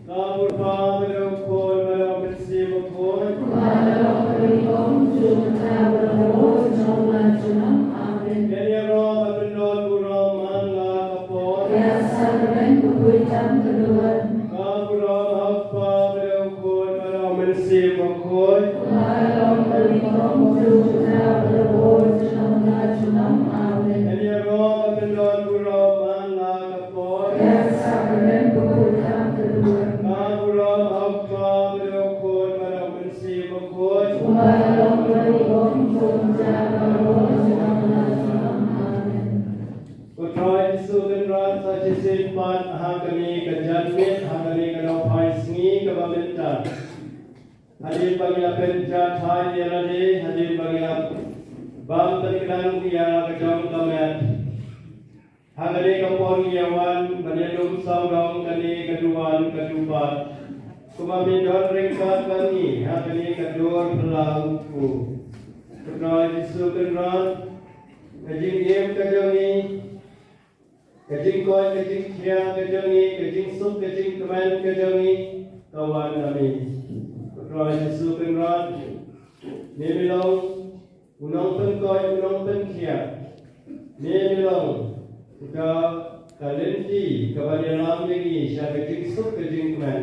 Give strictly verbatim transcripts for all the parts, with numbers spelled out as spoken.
Ka bun pa bad u khun bad u mynsiem bakhuid. Ngan ïaroh bad pyndonkam u ram man la ka por. Ka burom ha u Kpa bad ha u Khun bad ha u Mynsiem Bakhuid. Ngan ïaroh bad pyndonkam u ram man la ka por. Ka burom ha u Kpa bad ha u Khun bad ha u Mynsiem Bakhuid. Ko Trai Jisu Kynrad, sa shisien pat ha kane ka janmiet, ha kane ka daw phai sngi kaba mynta, hadien ba ngi la pynjah thait ïa lade, hadien ba ngi la bam pynkdang ïa la ka jong ka met, ha kane ka por ngi ïa wan ban ïa lum sawdong kane ka duwan ka dupat, kumba me don ryngkat bad ngi ha kane ka dur phyllaw u kpu. Ko Trai Jisu Kynrad, ka jingim ka jong ngi, ka jingkoit ka jingkhiah ka jong ngi, ka jingsuk ka jingkmen ka jong ngi, ka wan na me. Ko Trai Jisu Kynrad, me me long u nongpynkoit u nongpynkhiah. Me me long uta ka lynti kaban ïalam ïa ngi sha ka jingsuk ka jingkmen.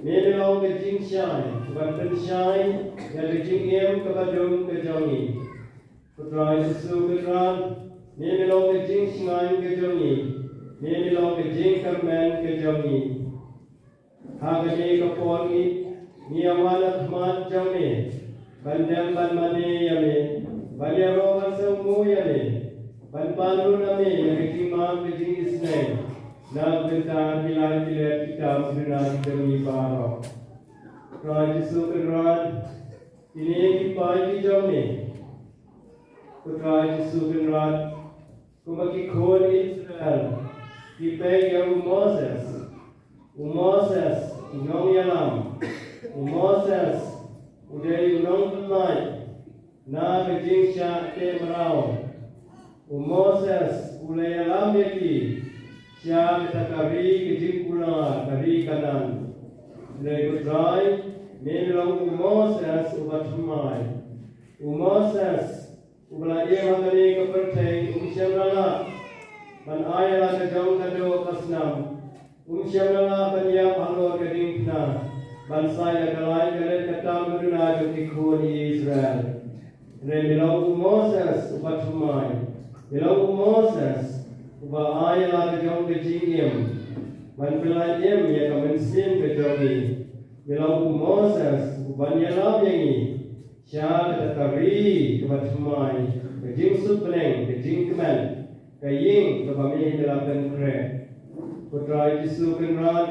Me me long ka jingshai kaban pynshai ïa ka jingim kaba dum ka jong ngi. Ko Trai Jisu Kynrad, me me long ka jingshngaiñ ka jong ngi, me me long ka jingkyrmen ka jong ngi. Ha kane ka por ngi, ngi ïa wan ha khmat jong me ban dem ban mane ïa me, ban ïaroh ban sngewthuh ïa me, ban pan ruh na me ïa ka jingmap ka jingisynei na ka bynta ki lait ki let ki kam ki duna ki jong ngi baroh. Trai Jisu Kynrad, kine ki paid ki jong me, ko Trai Jisu Kynrad, kumba ki khun Israel ki peit ïa u Moses. U Moses u nongïalam. U Moses u dei u nongpynlait na ka jingshah teh mraw. U Moses u la ïalam ïa ki sha kata ka ri ka jingkular, ka ri Kanaan. Hynrei ko Trai, me me long u Moses uba thymmai. U Moses uba la im ha kane ka pyrthei um shym la lah ban ai la ka jong ka doh ka snam. Um shym la lah ban ïap halor ka diengphna ban said ïa ka lait ka let ka tam ka duna jong ki khun Israel. Hynrei me long u Moses uba thymmai. Me long u Moses uba ai la ka jong ka jingim ban pynlait im ïa ka mynsiem ka jong ngi. Me long u Moses uban ïalam ïa ngi sha kata ka ri kaba thymmai, ka jingsuk bneng, ka jingkmen, ka ïing kaba me me la pynkhreh. Ko Trai Jisu Kynrad,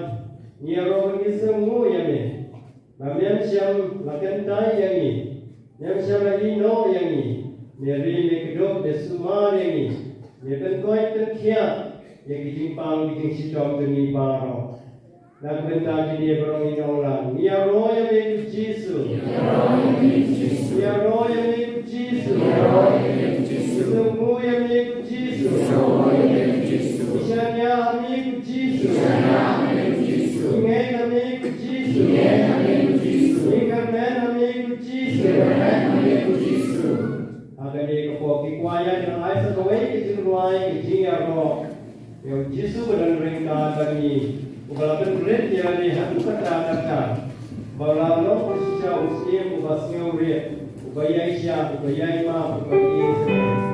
ngi ïaroh ngi sngewthuh ïa me ba mem shym la kyntait ïa ngi, mem shym la ïehnoh ïa ngi. Me ri me kdup me sumar ïa ngi, me pynkoit pynkhiah ïa ki jingpang ki jingshitom jong ngi baroh. Na ka bynta kine baroh ngi ong lang, ngi ïaroh ïa me ko Jisu. Ngi ïaroh ïa me ko Jisu. Ngi ïaroh ïa me ko Jisu. Ngi ïaroh ïa me ko Jisu. Ngi sngewthuh ïa me ko Jisu. Ngi shaniah ha me ko Jisu. Ngi shaniah ha me ko Jisu. Ngi ngeit ha me ko Jisu. Ngi ngeit ha me ko Jisu. Ngi kyrmen ha me ko Jisu. Ngi kyrmen ha me ko Jisu. Ha kane ka por ki kwaya kin ai sa kawei ka jingruh. Ai ka jingïaroh ïa u Jisu ba don ryngkat bad ngi, uba la pynrit ïa ngi haduh katta katta, ba la long u shisha u Syiem uba sngewrit, uba ïaishah, uba ïaimap, uba ïaisyriem.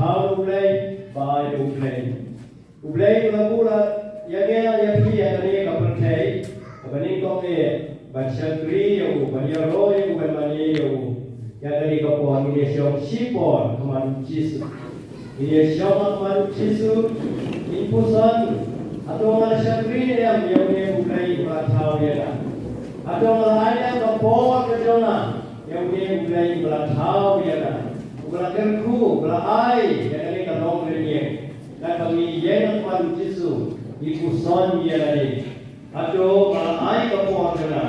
Ba U Blei, ba ai U Blei. U Blei u la buh ïa ngi ïa phi ïa kane ka pyrthei kaba nyngkong eh ban shakri ïa u, ban ïaroh ïa u, ban mane ïa u. Ïa kane ka por ngin ïa shong shipor ha khmat U Jisu. Ngin ïa shong ha khmat U Jisu, ngin puson. Hato nga la shakri ne em ïa une U Blei uba la thaw ïa nga? Hato nga la ai ka por ka jong nga ïa une U Blei uba la thaw ïa nga, uba la kyrkhu, uba la ai ïa kane ka longrynieng? Katba ngi ïeng ha khmat U Jisu, ngi puson ïa lade. Hato nga la ai ka por jong nga?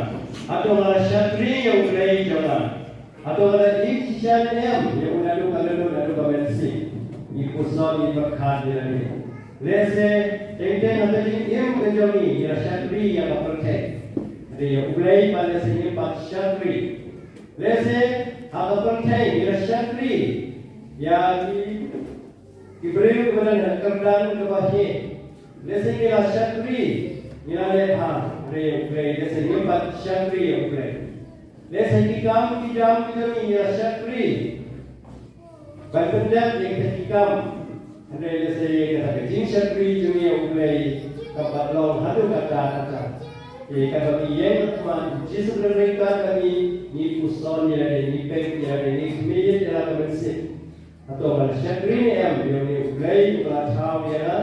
Hato nga la shakri ïa U Blei jong nga? Hato nga la ïeit shisha ne em ïa u naduh ka dohnud haduh ka mynsiem? Ngi puson, ngi pyrkhat ïa lade. Lehse teng teng ha ka jingim ka jong ngi ngi la shakri ïa ka pyrthei. Hynrei ïa U Blei pat lehse ngim pat shakri. Lehse ha ka pyrthei ngi la shakri ïa ki, ki briew kiba don ha ka kyrdan kaba heh. Lehse ngi la shakri, ngi la leh bha, hynrei ïa U Blei lehse ngim pat shakri ïa U Blei. Lehse ki kam ki jam ki jong ngi ngi la shakri ban pyndep ïa kita ki kam. Hynrei lehse ïa kata ka jingshakri jong ngi ïa U Blei kam pat long haduh katta katta. Te katba ngi ïeng ha khmat U Jisu, ryngkat bad ngi, ngi puson ïa lade, ngi peit ïa lade, ngi khmih ïa la ka mynsiem. Hato nga la shakri ne em ïa une U Blei uba la thaw ïa nga?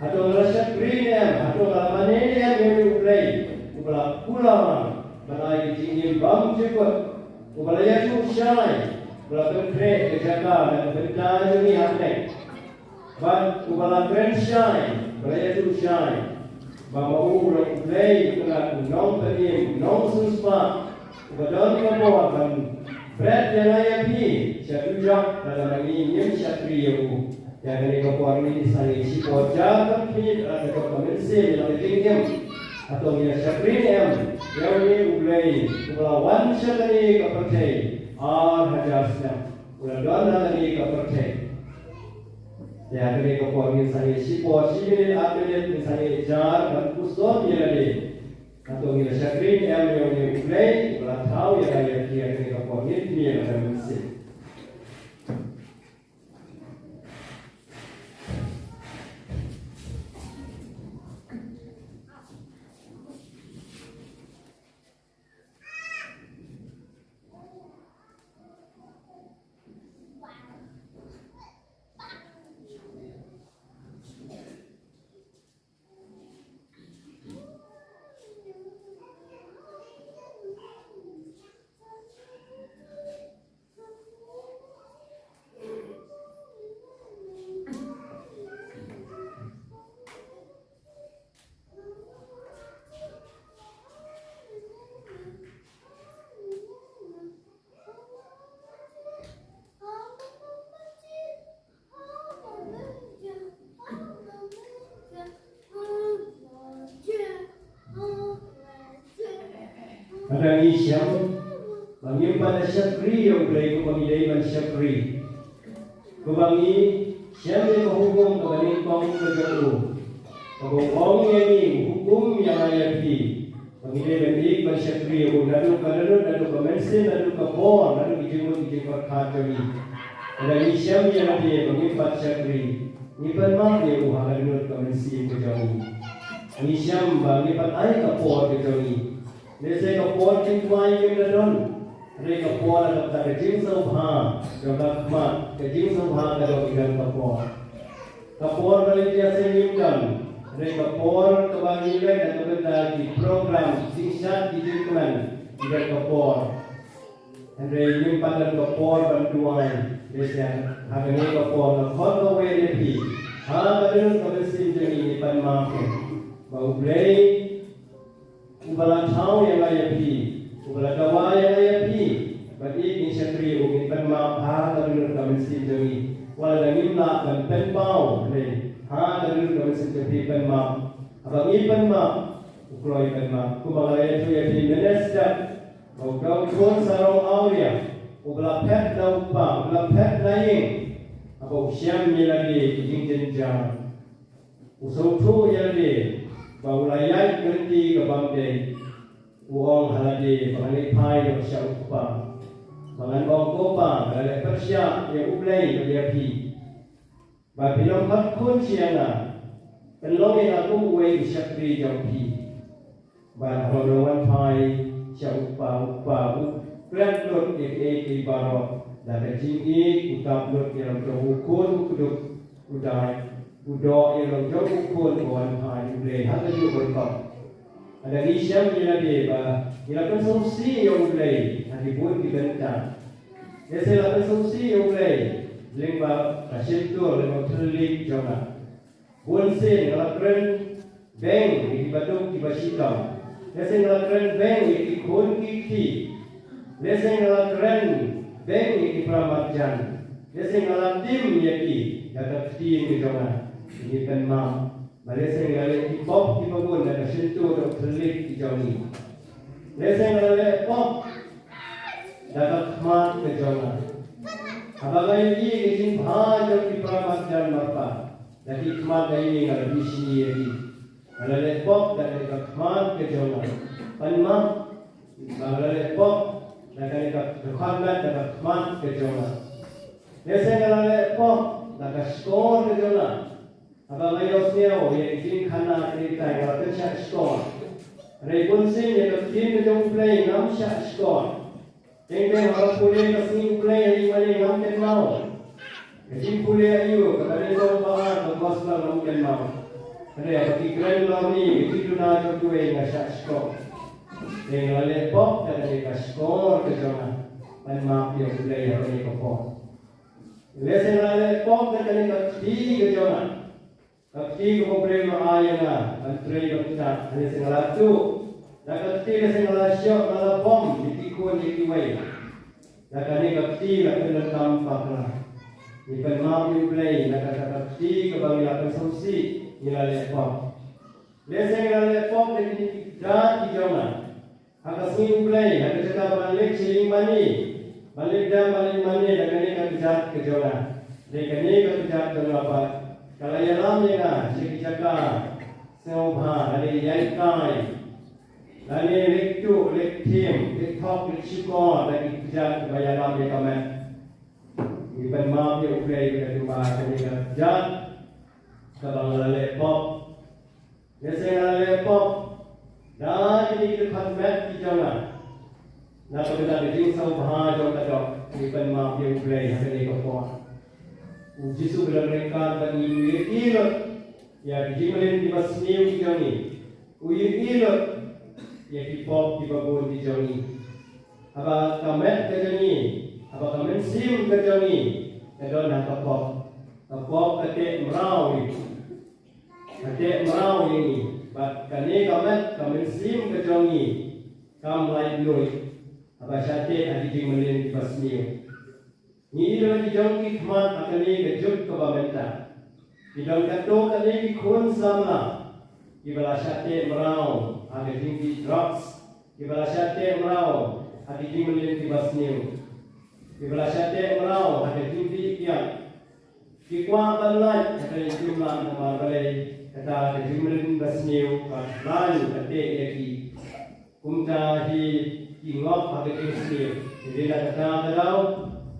Hato nga la shakri ne em, hato nga la mane ne em ïa une U Blei uba la kular ban ai ka jingim bym jukut, uba la ïathuh shai, uba la pynkhreh ka jaka na ka bynta jong ngi ha bneng, bad uba la kren shai, uba la ïathuh shai ba ma u u long U Blei uba la, u nongpynim, u nongsiewspah, uba don ka bor ban bret ïa nga ïa phi sha dujok lada ma ngi ngim shakri ïa u. Ïa kane ka por ngi sangeh shipor, jar ban khmih ïa la ka jong ka mynsiem, ïa la ka jingim. Hato ngi la shakri ne em ïa une U Blei uba la wan sha kane ka pyrthei ar hajar snem, u la don ha kane ka pyrthei? Ïa kane ka por ngin sangeh shipor, shi minit ar minit ngin sangeh jar ban puson ïa lade. Hato ngi la shakri ne em ïa une U Blei uba la thaw ïa nga ïa phi? Ïa kane ka por ngin khmih ïa la ka mynsiem. Lada ngi shem ba ngim pat da shakri ïa U Blei kumba ngi dei ban shakri, kumba ngi shem ïa ka hukum kaba nyngkong ka jong u, kaba u ong ïa ngi, u hukum ïa nga ïa phi, ba ngi dei ban ïeit ban shakri ïa u naduh ka dohnud, naduh ka mynsiem, naduh ka bor, naduh ki jingmut ki jingpyrkhat jong ngi. Lada ngi shem ïa lade ba ngim pat shakri, ngi pan map ïa u ha ka dohnud ka mynsiem ka jong ngi. Ngi shem ba ngim pat ai ka por ka jong ngi. Lehse ka por jingkhmih ngim da don, hynrei ka por ha kata ka jingsngewbha jong ka khmat, ka jingsngewbha ka dei ban don ka por. Ka por ba leit ïaseng ngim don, hynrei ka por kaba ngi leit na ka bynta ki program jingshad ki jingkmen, ngi don ka por. Hynrei ngim pat don ka por ban duwai. Lehse ha kane ka por nga khot kawei ïa phi, ha ka dohnud ka mynsiem jong ngi, ngi pan map ïa u, ba U Blei uba la thaw ïa nga ïa phi, uba la dawa ïa nga ïa phi, ba ngi ngin shakri ïa u, ngin pan map ha ka dohnud ka mynsiem jong ngi. Wat lada ngim lah ban pynpaw, hynrei ha ka dohnud ka mynsiem jong phi pan map. Haba ngi pan map, u kloi pan map. Kumba nga la ïathuh ïa phi mynne step, ba u Dr. Khun Sarong Awria, uba la phet na u kpa, uba la phet na ïing, haba u shem ïa lade ki jingjynjar, u sngewthuh ïa lade ba u la ïaid ka lynti ka bym dei. U ong ha lade ba ngan leit phai noh sha u kpa, ba ngan ong, ko pa, nga la leh pyrshah ïa U Blei bad ïa phi. Ba phi long khun sha nga, pynlong ïa nga kum uwei u shakri jong phi. Bad haba u la wan phai sha u kpa, u kpa u klet lut ïa kiei kiei baroh. Da ka jingïeit u tap lut ïa la u jong u khun u kdup, u dait, u doh ïa la u jong u khun ba wan phai. U Blei ha kajuh ka rukom. Lada ngi shem ïa lade ba ngi la pynsngewsih ïa U Blei ha ki bun ki bynta. Lehse la pynsngewsih ïa U Blei lyngba ka shyntur, lyngba u thylliej jong nga. Bun sien nga la kren beng ïa kiba duk kiba shitom. Lehse nga la kren beng ïa ki khun ki kti. Lehse nga la kren beng ïa ki para marjan. Lehse nga la tim ïa ki da ka ktien ka jong nga. Ngi pynmap ba lehse nga la leh ki pop kiba bun da ka shyntur da u thylliej ki jong ngi. Lehse nga la leh pop da ka khmat ka jong nga. Haba nga ïohi ïa ka jingbha jong ki para marjan marpa, da ki khmat ka ïing nga la bishni ïa ki. Nga la leh pop da kane ka khmat ka jong nga. Pynmap ba nga la leh pop da kane ka, ka khmat, da ka khmat ka jong nga. Lehse nga la leh pop da ka shkor ka jong nga. Haba nga ïohsngew ïa ki jingkhana kine kitai nga la pynshah shkor. Hynrei bunsien ïa ka ktien ka jong U Blei ngam shah shkor. Teng teng haba pule ka sngi U Blei ha ïingmane ngam kynmaw. Ka jingpule aïu, kata ka nyngkong ba ar ka gospel ngam kynmaw. Hynrei haba ki kren lorni ka jingduna jong kiwei nga shah shkor. Te nga la leh pop da kane ka shkor ka jong nga. Pynmap ïa U Blei ha kane ka por. Lehse nga la leh pop da kane ka kti ka jong nga. Ka kti kaba U Blei u la ai ïa nga ban trei ban ktah, lehse nga la tuh. Da ka kti lehse nga la shoh, nga la bom ïa ki khun ïa kiwei. Da kane ka kti la pyndonkam bakla. Ngi pynmap ïa U Blei na kata ka kti kaba ngi la pynsngewsih, ngi la leh pop. Lehse ngi la leh pop da kine ki kjat ki jong nga. Ha ka sngi U Blei, ha ka jaka ban leit sha ïingmane, ban leit dam ban leit mane da kane ka kjat ka jong nga. Dei kane ka kjat jong nga pat ka la ïalam ïa nga sha ki jaka sngewbha, lane ïaid kai, lane leit tuh, leit thiem, leit thok, leit shukor da ki kjat kiba ïalam ïa ka met. Ngi pynmap ïa U Blei ba ka jong nga kane ka kjat kaba nga la leh pop. Lehse nga la leh pop da kine ki dkhot met ki jong nga. Na ka bynta ka jingsngewbha jong ka doh, ngi pynmap ïa U Blei ha kane ka por. U Jisu u la ryngkat bad ngi, u ïohi lut ïa ki jingmlien kiba sniew ki jong ngi. U ïohi lut ïa ki pop kiba bun ki jong ngi. Haba ka met ka jong ngi, haba ka mynsiem ka jong ngi ka don ha ka pop, ka pop ka teh mraw ïa ngi. Ka teh mraw ïa ngi, bad kane ka met ka mynsiem ka jong ngi kam laitluid haba shah teh ha ki jingmlien kiba sniew. Ngi i la ki jong ki khmat ha kane ka juk kaba mynta. Ki don katto katne ki khun samla kiba la shah teh mraw ha ka jingdih drugs, kiba la shah teh mraw ha ki jingmlien kiba sniew, kiba la shah teh mraw ha ka jingdih kiad. Ki kwah ban lait ha ka jingmlien, namar balei? Kata ka jingmlien ba sniew ka khlaiñ ka teh ïa ki. Kumta hi ki ngop ha ka jingsniew. Hynrei na kata ka daw,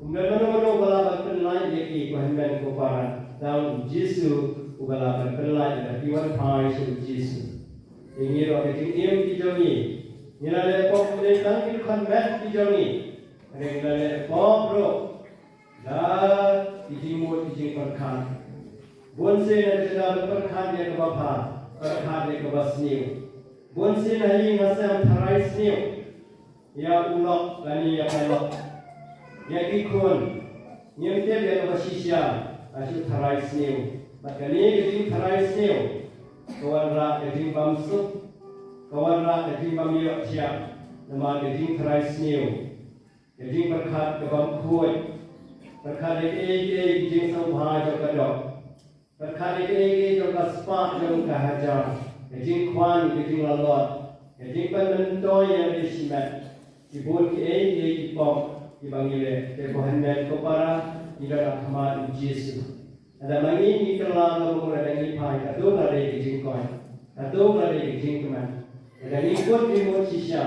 ym don mano mano ba lah ban pynlait ïa ki, ko hynmen ko para, tang U Jisu uba lah ban pynlait. Lada phi wan phai sha U Jisu, ïa ngi ruh ka jingim ki jong ngi, ngi la leh pop, ym dei tang ki dkhot met ki jong ngi, hynrei ngi la leh pop ruh da ki jingmut ki jingpyrkhat. Bun sien ha ka jaka ban pyrkhat ïa kaba bha, pyrkhat ïa kaba sniew. Bun sien ha ïing ha sem tharai sniew ïa u lok lane ïa ka lok, ïa ki khun. Ngim tip ïa kaba shisha, la shu tharai sniew. Bad kane ka jingtharai sniew ka wanrah ka jingbymsuk, ka wanrah ka jingbymïohthiah. Namar ka jingtharai sniew, ka jingpyrkhat ka bym khuid, pyrkhat ïa kiei kiei ki jingsngewbha jong ka doh, pyrkhat ïa kiei kiei jong ka spah jong ka hajar, ka jingkhwan, ka jinglalot, ka jingpynmyntoi ïa lade shimet. Ki bun kiei kiei ki pop kiba ngi leh. Te ko hynmen ko para, ngi don ha khmat U Jisu. Lada ma ngi ngi kylla ka bynta, lada ngi phai, katto ka dei ka jingkoit, katto ka dei ka jingkmen. Lada ngi kut ngi mut shisha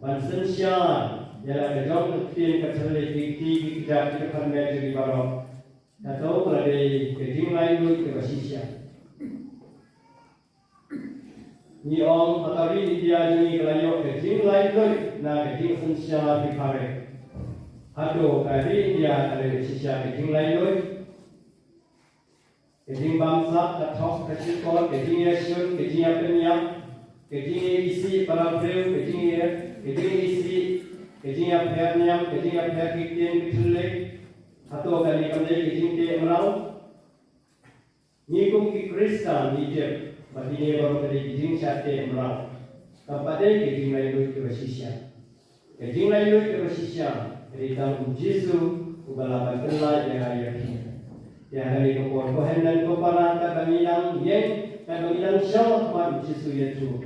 ban synshar ïa la ka jong ka ktien ka thylliej, ki kti ki kjat, ki dkhot met jong ngi baroh, Kato ka la dei ka jinglaitluid kaba shisha. Ngi ong ba ka ri India jong ngi ka la ïoh ka jinglaitluid na ka jingsynshar phareng. Hato ka ri India ka la ïoh shisha ka jinglaitluid? Ka jingbamsap, ka thok, ka shukor, ka jingïashun, ka jingïapynïap, ka jingïaisih para briew, ka jingïa, ka jingïaisih, ka jingïapher niam, ka jingïapher ki ktien ki thylliej. Hato kane kam dei ka jingteh mraw? Ngi kum ki Khristan ngi tip ba kine baroh ka dei ka jingshah teh mraw. Kam pat dei ka jinglaitluid kaba shisha. Ka jinglaitluid kaba shisha ka dei tang U Jisu uba lah ban pyllait ïa nga ïa phi. Te ha kane ka por ko hynmen ko para, katba ngi dang ïeng, katba ngi dang shong ha khmat U Jisu ïathuh.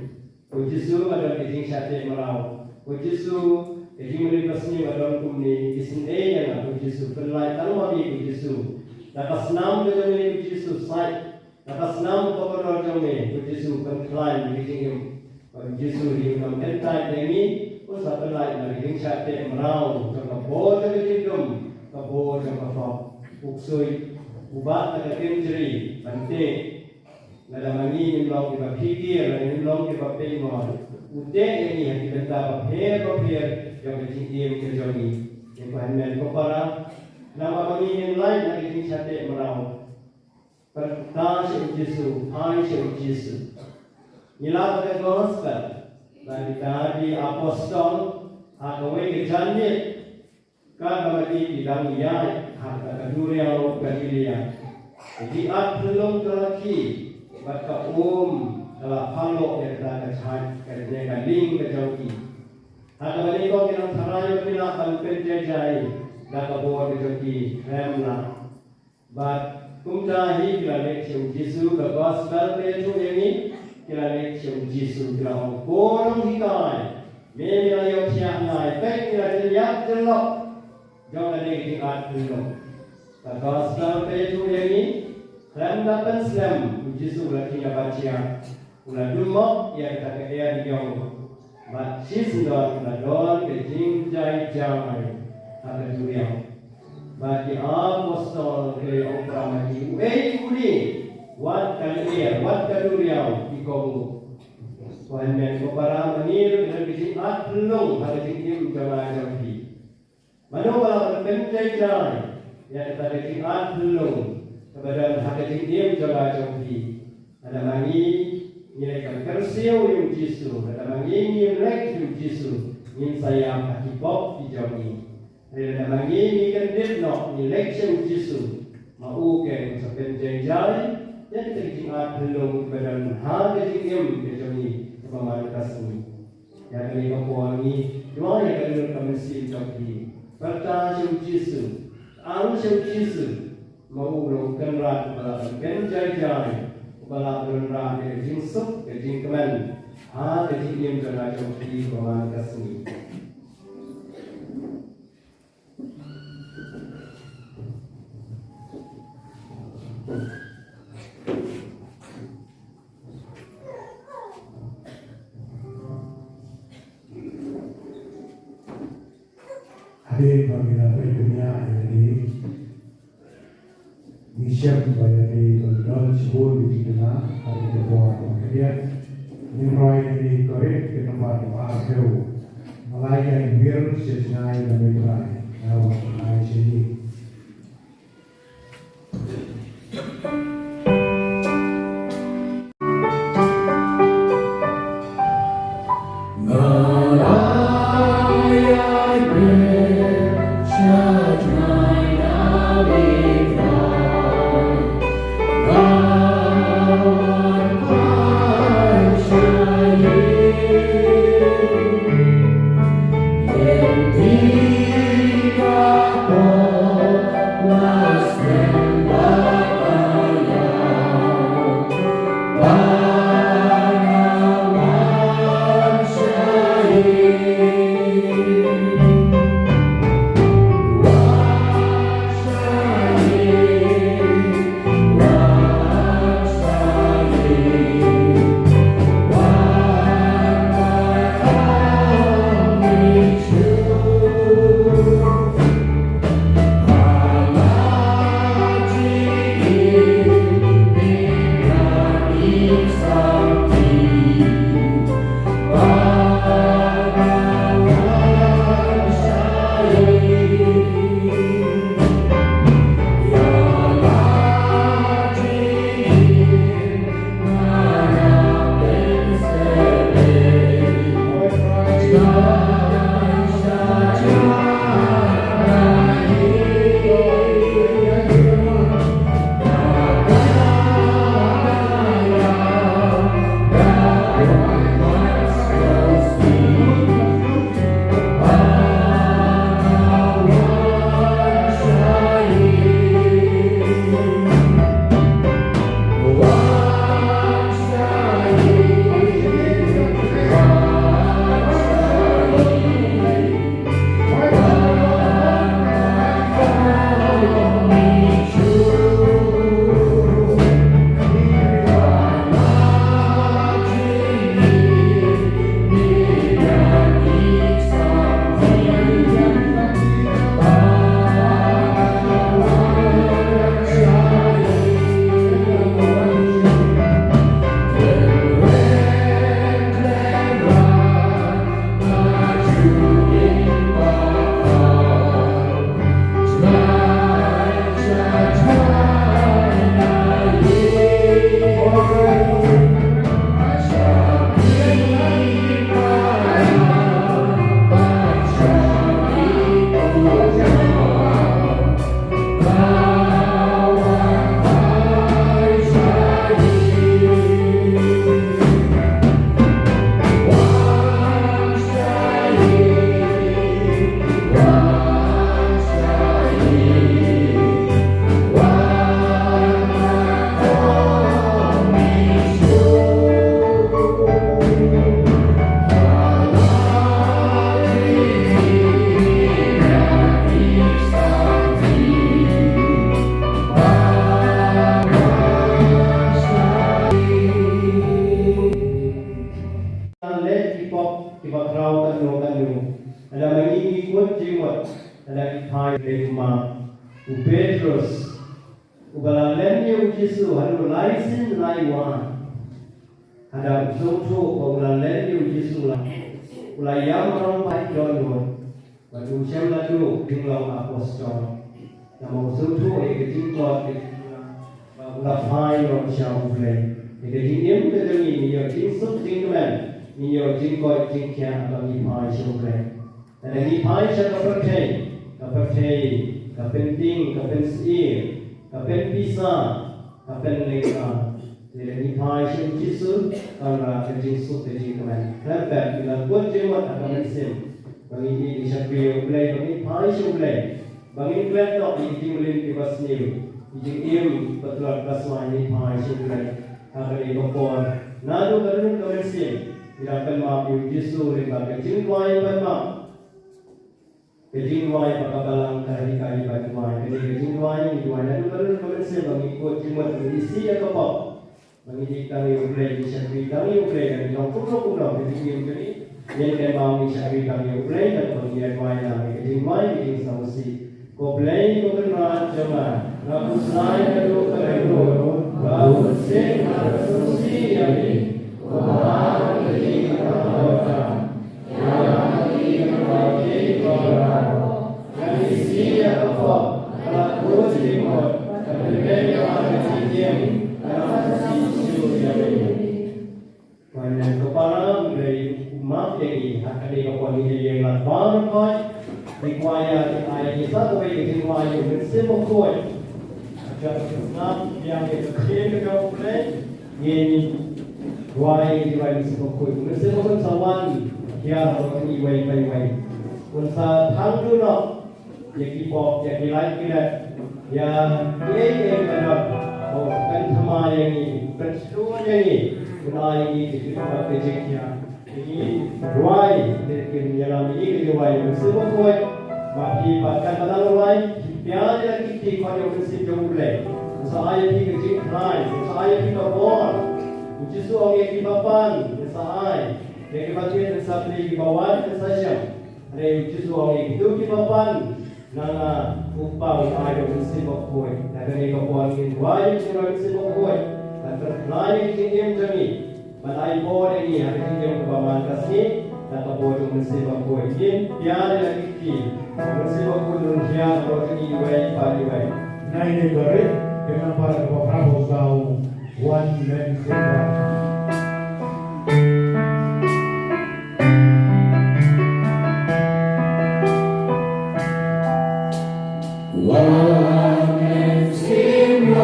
Ko Jisu, nga don ka jingshah teh mraw. Ko Jisu, ka jingmane ka sngi nga don kumne, isynei ïa nga ko Jisu, pyllait tang ma me ko Jisu. Da ka snam ka jong me ko Jisu, sait. Da ka snam ka kordor jong me ko Jisu, pynkhlaiñ ïa ka jingim. Bad ko Jisu hi u nongkyntait ïa ngi, u sa pyllait na ka jingshah teh mraw jong ka bor jong ka jingdum, ka bor jong ka thok. U ksuid, u bat na ka kynjri ban teh. Lada ma ngi ngim long kiba phikir, lada ngim long kiba pynmong, u teh ïa ngi ha ki bynta bapher bapher jong ka jingim ka jong ngi. Ïa ko hynmen ko para, lada ma ngi ngim lait na ka jingshah teh mraw, pyrta sha U Jisu, phai sha U Jisu. Ngi lap ka gospel ba kita ki apostol ha kawei ka janmiet, katba ki dang ïaid ha kata ka duriaw Galilea, ka jingïaid pynlong ka la khie bad ka um ka la pynlong ïa kata ka jhait, kane ka lieng ka jong ki. Ha kaba nyngkong ki dang tharai ba ki lah ban pynjai jai da ka bor ka jong ki, khlem lah. Bad kumta hi ki la leit sha U Jisu, ka gospel ka ïathuh ïa ngi, ki la leit sha U Jisu, ki la ong, ko Nonghikai, me me la ïoh thiah ngai, peit ngi la jin ïap jin lok jong kane ka jingïaid pynlong. Ka gospel ka ïathuh ïa ngi, khlem da pynslem, U Jisu u la khie na ba jia. U la dum mok ïa kata ka er ïong. Bad shisyndon ka don ka jingjai jai ha ka duriaw. Bad ki apostol ki la ong para ma ki, uei une, wat ka lyer, wat ka duriaw ki kohnguh. Ko hynmen ko para, ma ngi ruh ngi don ka jingïaid pynlong ha ka jingim jong nga jong phi. Mano ba lah ban pynjai jai ïa kata ka jingïaid pynlong kaba don ha ka jingim jong nga jong phi? Lada ma ngi ngi leit ban kyrsiew ïa U Jisu, lada ma ngi ngim leit sha U Jisu, ngin sa ïap ha ki pop ki jong ngi. Hynrei lada ma ngi ngi kyndit noh, ngi leit sha U Jisu, ma u keiñ un sa pynjai jai ïa kata ka jingïaid pynlong kaba don ha ka jingim ka jong ngi kaba man ka sngi. Ïa kane ka por ngi duwai ïa ka dur ka mynsiem jong phi. Pyrta sha U Jisu, ong sha U Jisu, ma u long u Kynrad uba lah ban pynjai jai, uba lah ban wanrah ïa ka jingsuk, ka jingkmen ha ka jingim jong nga jong phi ba man ka sngi. Hadien ba ngi la peit bniah ïa kane, ngi shem ba ïa kane ka don shibun ki jingduna ha kane ka por ba khadduh. Ngin rwai ïa kane ka rit ka nambar kaba arphew. Malai ïa ngi wir sha jngai na me Trai, nga wan ai sha ngi. Jisu haduh lai sien lai wan. Haba u sngewthuh ba u la len ïa u Jisu, la, u la ïam rong bad dohnud. Bad u shem la duh jingim apostol. Namar u sngewthuh ïa ka jingtlot, ïa ka jingim, ba u la phai noh sha U Blei. Ïa ka jingim ka jong ngi, ngi ïoh jingsuk jingkmen, ngi ïoh jingkoit jingkhiah haba ngi phai sha U Blei. Lada ngi phai sha ka pyrthei, ka pyrthei ka pyntieng, ka pynsyier, ka pynpisa, ka pynlyngngoh. Te lada ngi phai sha u Jisu, ka wanrah ka jingsuk ka jingkmen. Khlem pep ngi la kut jingmut ha ka mynsiem ba ngi ïeit, ngi shakri ïa U Blei, ba ngi phai sha U Blei, ba ngin klet noh ïa ki jingmlien kiba sniew, ki jingim ba tlot ba swai, ngi phai sha U Blei. Ha kane ka por, naduh ka ryngun ka mynsiem, ngi dang kynmaw ïa u Jisu lyngba ka jingduwai ban map. Ka jingduwai ba ka Balang ka la hikai ban duwai. Kane ka jingduwai ngi duwai naduh ka ryngun ka mynsiem ba ngi kut jingmut, ba ngi isih ïa ka pop, ba ngi ïeit tang ïa U Blei, ngi shakri tang ïa U Blei, ngi long kumno kumno ka jingim jong ngi. Ngin kynmaw ngi shakri tang ïa U Blei, kata ba ngi ïa duwai lang. Ka jingduwai ka jingsngewsih. Ko Blei ko Kynrad jong nga, nga khuslai naduh ka ryngun ba u Mynsiem u la sngewsih ïa me. Ko Kynrad ka jingkyrkhu. Ko Blei u map ïa ngi ha kane ka por, ngi ïa ïeng lang baroh. Ngi kwah ïa ngi ai ngi sa kawei ka jingduwai ïa u Mynsiem Bakhuid. Ka jingduwai ïa ka jingduwai ïa u Blei. Ngi duwai ïa u Mynsiem Bakhuid. U Mynsiem Bakhuid sa wan hiar ha ngi iwei pa iwei. Un sa thang duh noh ïa ki pop, ïa ki lait ki let, ïa kiei kiei ki ba don. Oh, pynthymmai ïa ngi, pynshlur ïa ngi, pynneh ïa ngi ki jingkyrkhu, ki jingkyrkhu. Ngi duwai, te kin ïalam ïa ngi, ngi duwai ïa u Mynsiem Bakhuid ba phi pat katba nang duwai, phi pdiang ïa la ki kti khot ïa u Mynsiem jong u Blei. Sa ai ïa phi ka jingkhlaiñ, sa ai ïa phi ka bor. U Jisu ong ïa ki ba pan, sa ai. Ïa ki ba thied, sa plie, ki ba wad, sa shem. Hynrei u Jisu u ong ïa kito kiba pan na nga, u Kpa un ai ïa u Mynsiem Bakhuid. Na kane ka por ngin duwai ïa u Mynsiem Bakhuid ban pynkylla ïa ka jingim jong ngi, ban ai bor ïa ngi ha ka jingim kaba man ka sngi, na ka bor jong u Mynsiem Bakhuid. Ngin pdiang ïa la ki kti, u Mynsiem Bakhuid un hiar halor jong ngi iwei pa iwei. Nai ne barit, kena para kaba phra ba u saw. One man symbol. One man symbol.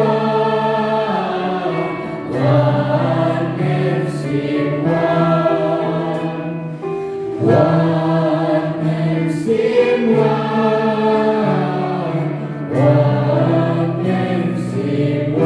One man symbol. One man symbol. One man symbol.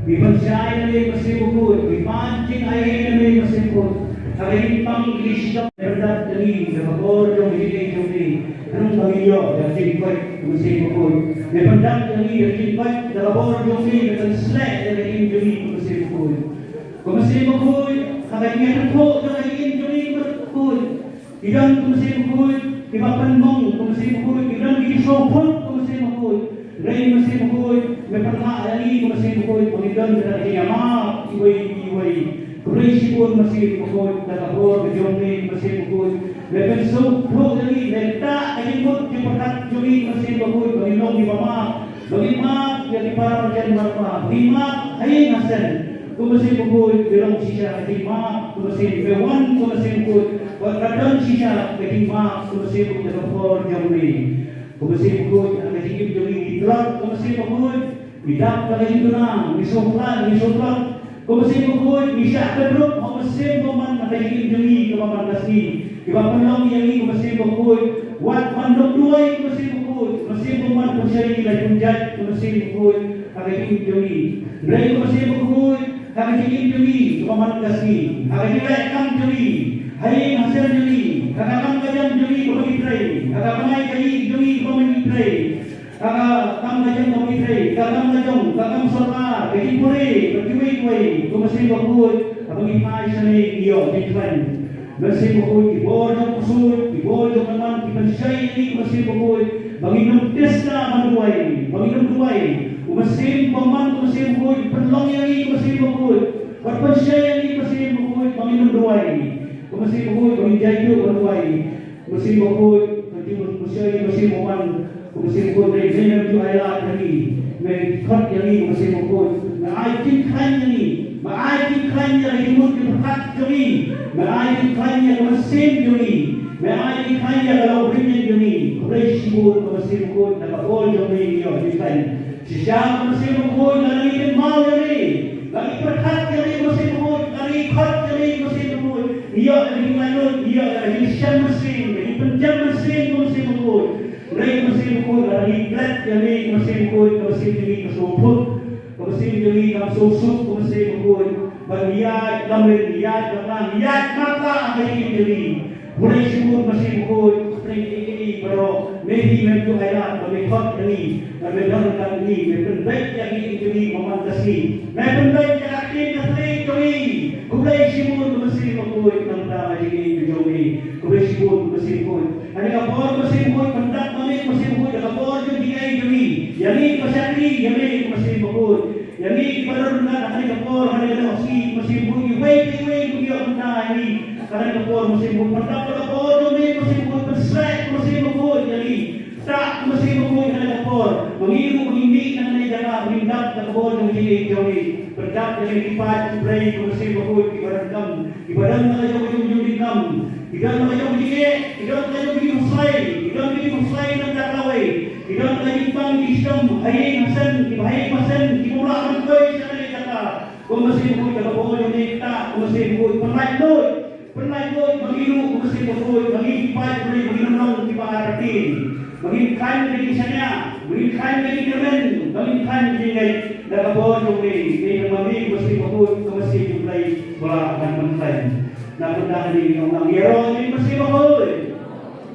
Ngi pynshai ïa me Mynsiem Bakhuid, ngi pan jingai ïa me Mynsiem Bakhuid. Ha ka jingpang ngi sdang, pyndat ïa ngi da ka bor jong ka jingim jong ngi. Khnang ba ngin ïoh ïa ka jingkoit Mynsiem Bakhuid. Me pyndat ïa ngi da ka jingkoit da ka bor jong ngi, me pynsleh ïa ka jingim jong ngi Mynsiem Bakhuid. Ko Mynsiem Bakhuid, ha ka jingïathuhkhooh jong ka jingim jong ngi Bakhuid. Ki don ko Mynsiem Bakhuid kiba pynmong ko Mynsiem Bakhuid, ki don ki sngewthuh ko Mynsiem Bakhuid. Hynrei Mynsiem Bakhuid, me pynlah ïa ngi ko Mynsiem Bakhuid, ba ngin don ka jingïamap iwei iwei. Khublei shibun Mynsiem Bakhuid, da ka bor ka jong me Mynsiem Bakhuid. Me pynsngewthuh ïa ngi, me ktah ka jingmut jingpyrkhat jong ngi Mynsiem Bakhuid, ba ngin long kiba map. Ba ngin map ïa ki para marjan marpa, ba ngin map ha ïing ha sem. Ko Mynsiem Bakhuid, me long shisha ka jingmap, ko Mynsiem, me wan ko Mynsiem Bakhuid, ba ka don shisha ka jingmap, ko Mynsiem Bakhuid, da ka bor jong me. Ko Mynsiem Bakhuid, ha ka jingim jong ngi ngi tlot, ko Mynsiem Bakhuid, ngi dap ha ka jingduna, ngi sngewkhlaiñ, ngi sngewtlot. Ko Mynsiem Bakhuid, ngi shah kynrup ha u Mynsiem Bymman ha ka jingim jong ngi kaba man ka sngi. Kiba pynlong ïa ngi ko Mynsiem Bakhuid, wat ban duk duwai ko Mynsiem Bakhuid, Mynsiem Bymman pynshai ïa ngi la jong jait ko Mynsiem Bakhuid ha ka jingim jong ngi. Hynrei ko Mynsiem Bakhuid, ha ka jingim jong ngi kaba man ka sngi, ha ka jingleh kam jong ngi, ha ïing ha sem jong ngi, ha ka kam ka jam jong ngi kaba ngi trei, ha ka kamai kajih jong ngi kaba ngi trei. Ka kam ka jong ka ngi trei, ka kam ka jong, ka kam sorkar, ka jingpule, ka kiwei kiwei, ko Mynsiem Bakhuid, haba ngi phai shane ngi ïoh jingkhlaiñ. Mynsiem Bakhuid, ki bor jong u ksuid, ki bor jong u bymman, ki pynshai ïa ngi ko Mynsiem Bakhuid, ba ngin ym tieng ban duwai, ba ngin ym duwai. U Mynsiem Bymman, ko Mynsiem Bakhuid, pynlong ïa ngi ko Mynsiem Bakhuid, ba pynshai ïa ngi ko Mynsiem Bakhuid, ba ngin ym duwai. Ko Mynsiem Bakhuid, ba ngin jai ïa u ban duwai. Mynsiem Bakhuid, ka jingmut Mynsiem, Mynsiem Bymman, ko Mynsiem Bakhuid, me, me, me ju ai lad ïa ngi, me khot ïa ngi, ko Mynsiem Bakhuid, me ai jingkhlaiñ ïa ngi, me ai jingkhlaiñ ïa ka jingmut jingpyrkhat jong ngi, me ai jingkhlaiñ ïa ka mynsiem jong ngi, me ai jingkhlaiñ ïa ka lawbynriew jong ngi, khublei shibun ko Mynsiem Bakhuid, na ka bor jong me ngi ïoh jingkhlaiñ. Shisha ko Mynsiem Bakhuid, lada ngi kynmaw ïa me, lada ngi pyrkhat ïa me ko Mynsiem Bakhuid, lada ngi khot ïa me ko Mynsiem Bakhuid, ngi ïoh ïa ka jinglaitluid, ngi ïoh ïa ka jingshem mynsiem, ka jingpynjem mynsiem ko Mynsiem Bakhuid. Hynrei ko Mynsiem Bakhuid, lada ngi klet ïa me ko Mynsiem Bakhuid, ka mynsiem jong ngi ka sngewthuh, ka mynsiem jong ngi kam sngewsuk ko Mynsiem Bakhuid. Ban ïaid lamrim, ïaid lamnang, ïaid marpa ha ka jingim jong ngi. Khublei shibun Mynsiem Bakhuid, khublei ïa ngi baroh. Me hi mem ju ailad, ba me khot ïa ngi, ba me don ryngkat ïa ngi, me pynbeit ïa ka jingim jong ngi man ka sngi. Me pynbeit ïa ka ktien ka thylliej jong ngi. Khublei shibun Mynsiem Bakhuid, nangta ha ka jingim jong ngi. Khublei shibun Mynsiem Bakhuid. Kane ka por Mynsiem Bakhuid, pyndap ma me Mynsiem Bakhuid, ha ka por jong jingaiei jong ngi. Ïa ngi kiba shakri ïa me Mynsiem Bakhuid. Ïa ngi kiba don ryngkat ha kane ka por, ha kane ka dohsngi, Mynsiem Bakhuid, iwei pa iwei, ngi ïoh mynta ïa ngi. Ha kane ka por, Mynsiem Bakhuid, pyndap ha ka por jong me, Mynsiem Bakhuid, pynshlur, Mynsiem Bakhuid, ïa ngi. Ktah, Mynsiem Bakhuid, ha kane ka por. Ma ngi ruh, ma ngi mih na kane ka jaka, ma ngi dap ha ka por jong jingaiei jong ngi. Pyndap ïa ngi ki paid, ki briew, Mynsiem Bakhuid, kiba donkam. Kiba don la ka jong ka jong jong jingkam, ki don la ka jong ka jingeh, ki don la ka jong ka jingkhuslai, ki don ka jingkhuslai na ka bynta kawei, ki don la ka jingpang jingshitom ha ïing ha sem, kiba ha ïing ha sem, kiba ym lah ban poi sha kane ka jaka. Ko Mynsiem Bakhuid, ka por jong ngi ktah, ko Mynsiem Bakhuid, pynlaitluid, pynlaitluid ma ngi ruh, ko Mynsiem Bakhuid, ma ngi ki paid, ma ngi ki nongrim, kiba artatien. Ma ngin khlaiñ ka jingshaniah, ma ngin khlaiñ ka jingkyrmen, ma ngin khlaiñ ka jingngeit, da ka bor jong me, me ma me, ko Mynsiem Bakhuid, ko Mynsiem jong U Blei, ba la ngan pynkhlaiñ. Na ka bynta kane ngi ong lang, ïaroh ïa me Mynsiem Bakhuid.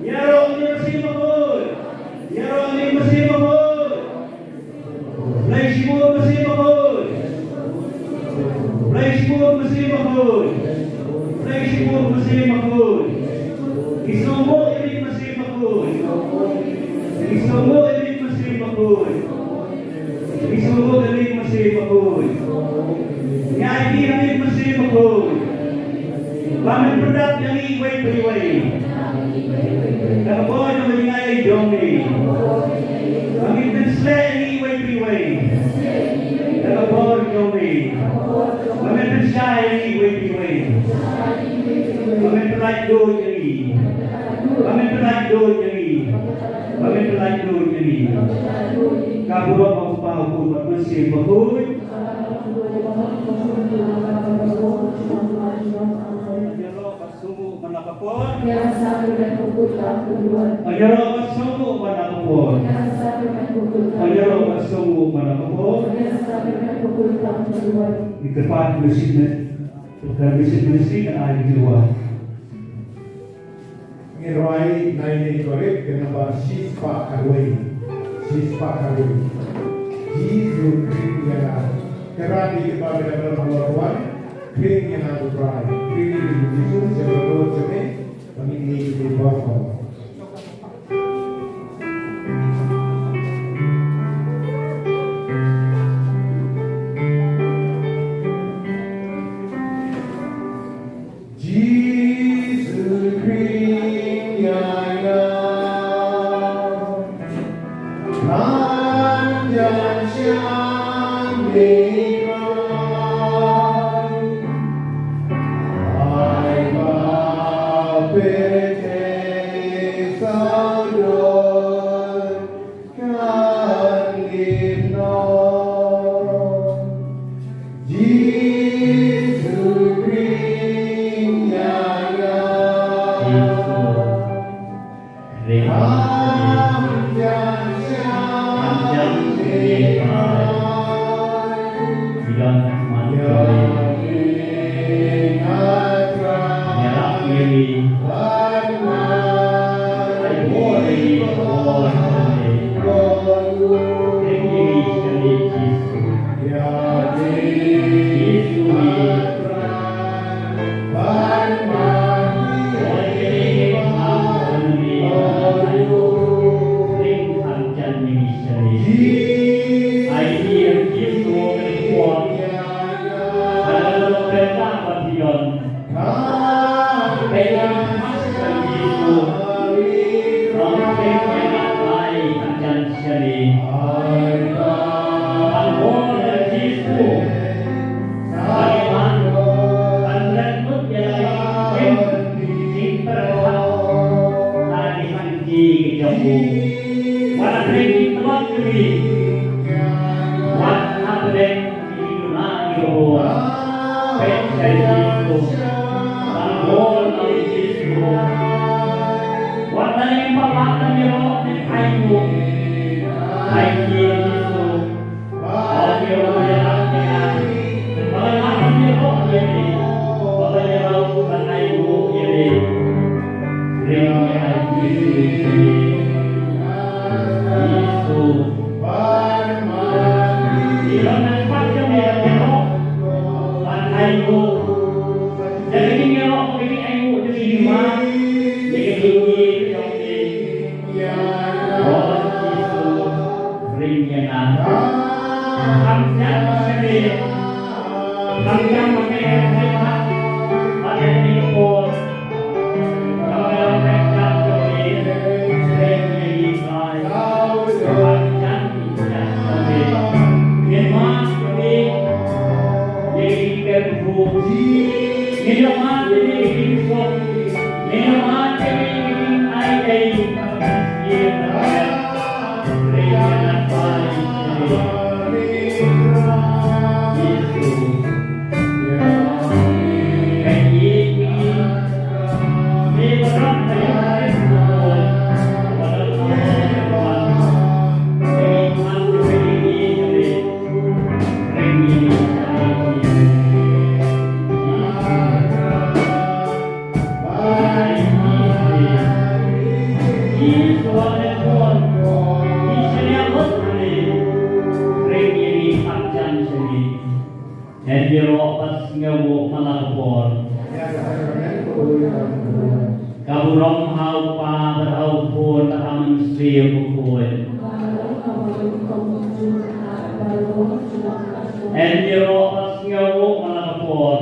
Ïaroh ïa me Mynsiem Bakhuid. Ïaroh ïa me Mynsiem Bakhuid. Khublei shibun Mynsiem Bakhuid. Khublei shibun Mynsiem Bakhuid. Khublei shibun Mynsiem Bakhuid. Ngi sngewnguh ïa me Mynsiem Bakhuid. Ngi sngewnguh ïa me Mynsiem Bakhuid. Ngi sngewnguh ïa me Mynsiem Bakhuid. Ngi aiti ïa me Mynsiem Bakhuid. Ba men pyndap ïa ngi iwei pa iwei. Da ka bor jong ka jingaiei jong me. Ba men pynshlur ïa ngi iwei pa iwei. Da ka bor jong me. Ba men pynshai ïa ngi iwei pa iwei. Ba men pynlaitluid ïa ngi. Ba men pynlaitluid ïa ngi. Ba men pynlaitluid ïa ngi. Ka burom ha U Kpa, U Khun bad U Mynsiem Bakhuid. Ïaroh bad sngewnguh man la ka por. Ïaroh bad sngewnguh man la ka por. Ïaroh bad sngewnguh man la ka por. Ngi kyrpad Ministry, Ministry kan ai ki jingwan. Ngi rwai Nine Days Worship ka namba shispah khatwei. Shispah khatwei. Jisu Khrist ïa nga. Kyrpad ïa ki ba ki da ba halor wan. Khrist ïa nga u Trai. Khrist ïa u Jisu, sha ka rot jong me. Ba ngin ïa ki ba. Jisu Khrist ïa nga, kan jan sha me kai, ai ba pete saw don. Kan dim noh. Jisu Khrist ïa nga. Jisu Khrist. Am jan sha Wat hapdeng ki duna ki bor. Peit ïa Jisu. Tang bor ïa Jisu. Wat la ïa palat ïa ro ne ai nguh. Ai ki Jisu. Ong ïa u ïa rat ïa nga. Ba la ïa ro ïa me. Ba la ïa ro ban ai nguh ïa me. Ring ïa ai Jisu. Jisu. Ïa nang pat ka me ïa ro. Ban ai nguh. Ïa ka jingïaroh ka jingai nguh jong i ma. Ïa ka jingïeit jong i. O Jisu, ring ïa nga. Kham jan sha me. Kham jan ma me ha khlieh ha. Bad ha kane ka por. Kham jan ma me ha khlieh ha. Ring ïa ngi Trai. Kham jan Ïaroh bad sngewbha ma la ka por. Ka burom ha u Kpa bad ha u Khun bad ha u Mynsiem Bakhuid. Ïaroh bad sngewbha ma la ka por.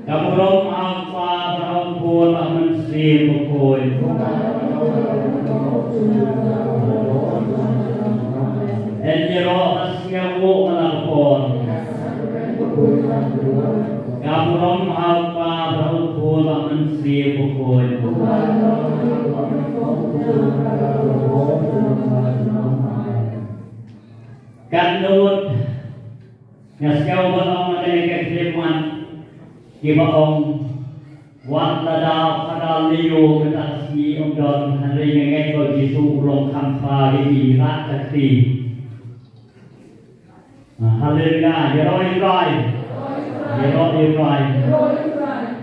Ka burom ha u Kpa bad ha u Khun bad ha u Mynsiem Bakhuid. Ïaroh bad sngewbha ma la ka por. Ka burom ha u Kpa bad ha u Khun bad ha u Mynsiem Bakhuid. Katno ngut nga sngew ban ong na kane ka khyllipmat kiba ong wat lada Phadar Leo mynta ka sngi um don, hynrei nga ngeit ba u Jisu u long kham kha ïa i, rah ka kti. Haleluya, ïaroh ïa u Trai. Ïaroh ïa u Trai.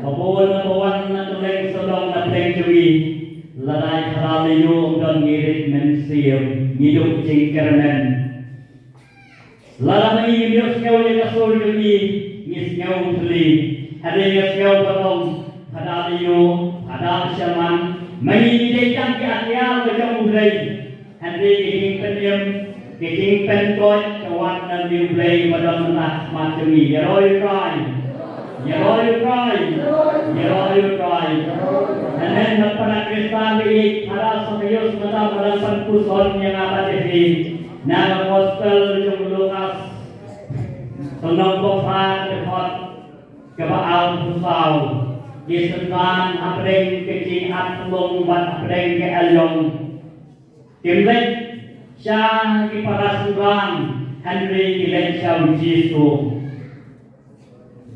Ba bun na ba wan na ka liang sawdong na pdeng jong ngi. Lada i Phadar Leo um don, ngi rit mynsiem, ngi duh jingkyrmen. Lada ma ngi ngim ïohsngew ïa ka sur jong ngi, ngi sngew thylli. Hynrei nga sngew ban ong Phadar Leo, Phadar Sherman, ma ngi ngi dei tang ki atiar ba jong U Blei. Hynrei ka jingpynim, ka jingpynkoit ka wan na u Blei ba don mynta ha khmat jong ngi. Ïaroh ïa u Trai. Ïaroh ïa u Trai. Ïaroh ïa u Trai. Hynrei na ka bynta Khristan ba ïeit, Phadar Sakaios mynta ba dang pynpuson ïa nga bad ïa phi na ka Gospel jong u Lukas, lynnong ba phra, dkhot kaba arphew saw. Ki synran hapdeng ka jingatphyllung bad hapdeng ka aïom, kim leit sha ki para synran, hynrei ki leit sha u Jisu.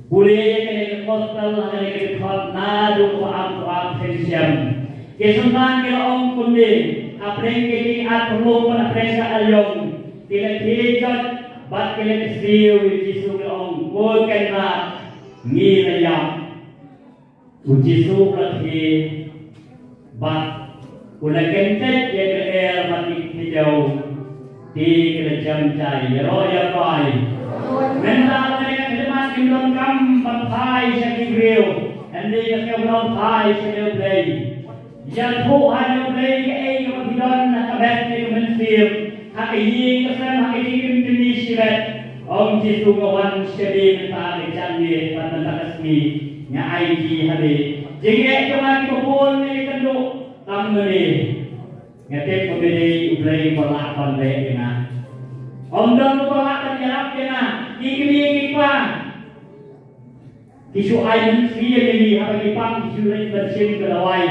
Pule ïa kane ka Gospel ha kane ka dkhot naduh kaba arphew ar phin shem. Ki synran ki la ong kumne, hapdeng ka jingatphyllung bad hapdeng ka aïom, ki la khie joit bad ki la kyrsiew ïa u Jisu, ki la ong, Ko Kynrad, ngi la ïap. U Jisu u la khie bad u la kyntiew ïa ka lyer bad ki khylliew, te ki la jem jai. Ïaroh ïa u Trai. Mynta lada ka khyllipmat kim donkam ban phai sha ki briew, hynrei ka sngew ban phai sha U Blei. Ïathuh ha U Blei kaei kaba phi don ha ka bynta ka mynsiem, ha ka ïing ka sem, ha ka jingim jong ngi shibit. Ong Jisu, nga wan sha me mynta ka janmiet bad mynta ka sngi, nga aiti ha me. Jingeh jong nga kiba bun nga ïakynduh tang ma me. Nga tip ba me dei U Blei uba lah ban leh ïa nga. Ym don uba lah ban ïarap ïa nga. Ki kmie ki kpa ki shu ai mynsiem ïa ngi, haba ngi pang ki shu leit ban shim ka dawai.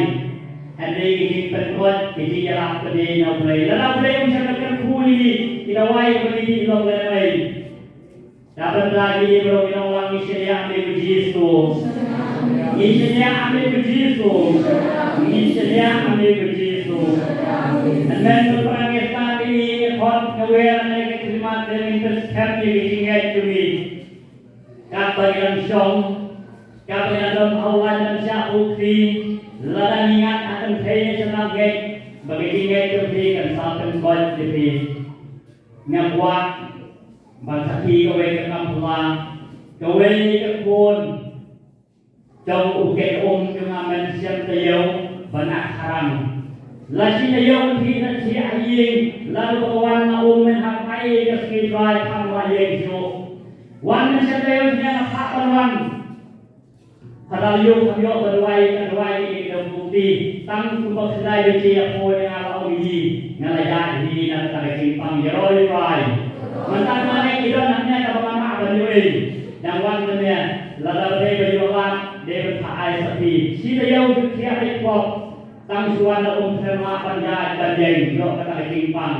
Hynrei ki jingpynkoit, ki jingïarap pat na U Blei. Lada U Blei um shym la kyrkhu ïa ngi, ki dawai ba ngi dih long lehnohei. Te bynta ngi baroh ngi nongwei ngi shaniah ha U Jisu. Ngi shaniah ha U Jisu. Ngi shaniah ha U Jisu. Hynmen ba para ngeit ba ngi khot nga wer na ka khmat, te ngin pynskhem ïa ki jingngeit jong ngi. Katba ngi dang shong, katba ngi dang don ha u lad ban shah pukri, lada ngi ngat ha kynthei ne sha nongngeit, ba ka jingngeit jong phi kan sa pynkoit ïa phi. Nga kwah ban sakhi kawei ka kam phylla, kawei ka khun jong u kynthei um jong nga, men shem taïew ban akhram. La shi taïew ban phi na shi ha ïing, la ruh ba wan na um men hap ai ka sngi Trai, kham wan ïing shuh. Wan men shem taïew, nga phah ban wan. Ka la ïoh, ka ïoh ba duwai, ka duwai ïa ka dong bukti. Tang kumba Kynrad Baichi ïa poi, nga la ong ïa ngi, nga la ïaid hi na kata ka jingpang, ïaroh ïa u Trai. Mynta nga leit, ki don hangne kaba nga mah ban ïohi. Dang wan mynne, lada dei ba ïoh lad, dei ban phah ai sakhi. Shi taïew shu thiah leit pop. Tang shu wan la um, khlem lah ban ïaid ban ïeng, ïoh kata ka jingpang.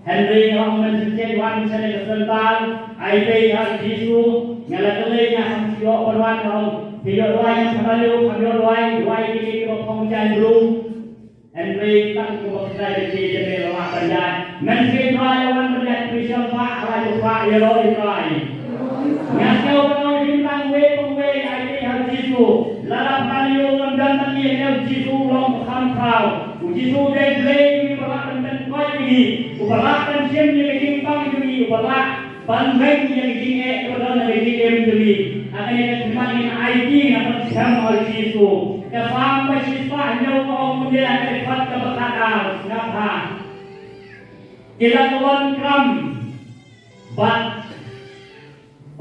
Hynrei nga ong men shu wan sha ka centre, ai tei ha U Jisu, nga la kylli, nga kham ïoh ban wan, nga ong, phi ïoh duwai, nga phah ïoh, kham ïoh duwai, duwai kine kiba phong jaiñ bru. Hynrei tang kumba Kynrad Baichi te me la lah ban ïaid. Men shu duwai wan ban ïaid, phi shu phah, ha la ïoh phah, ïaroh ïa u Trai. Nga sngew ban ong ïa phi tang wei pa wei, ai tei ha U Jisu. Lada phah ïoh lam dang tang ïa U Jisu u long ba kham khraw. U Jisu u dei Blei uba lah ban pynkoit ïa ngi, uba lah ban shim ïa ka jingpang jong ngi, uba lah ban weng ïa ka jingeh kaba don ha ka jingim jong ngi. Ha kane ka khmat ngin aiti, ngin pynskhem ha U Jisu. Ka Salm ba shispah hynñiew ka ong kumne ha ka dkhot kaba khatar, nga phah. Ki la kyllon kram bad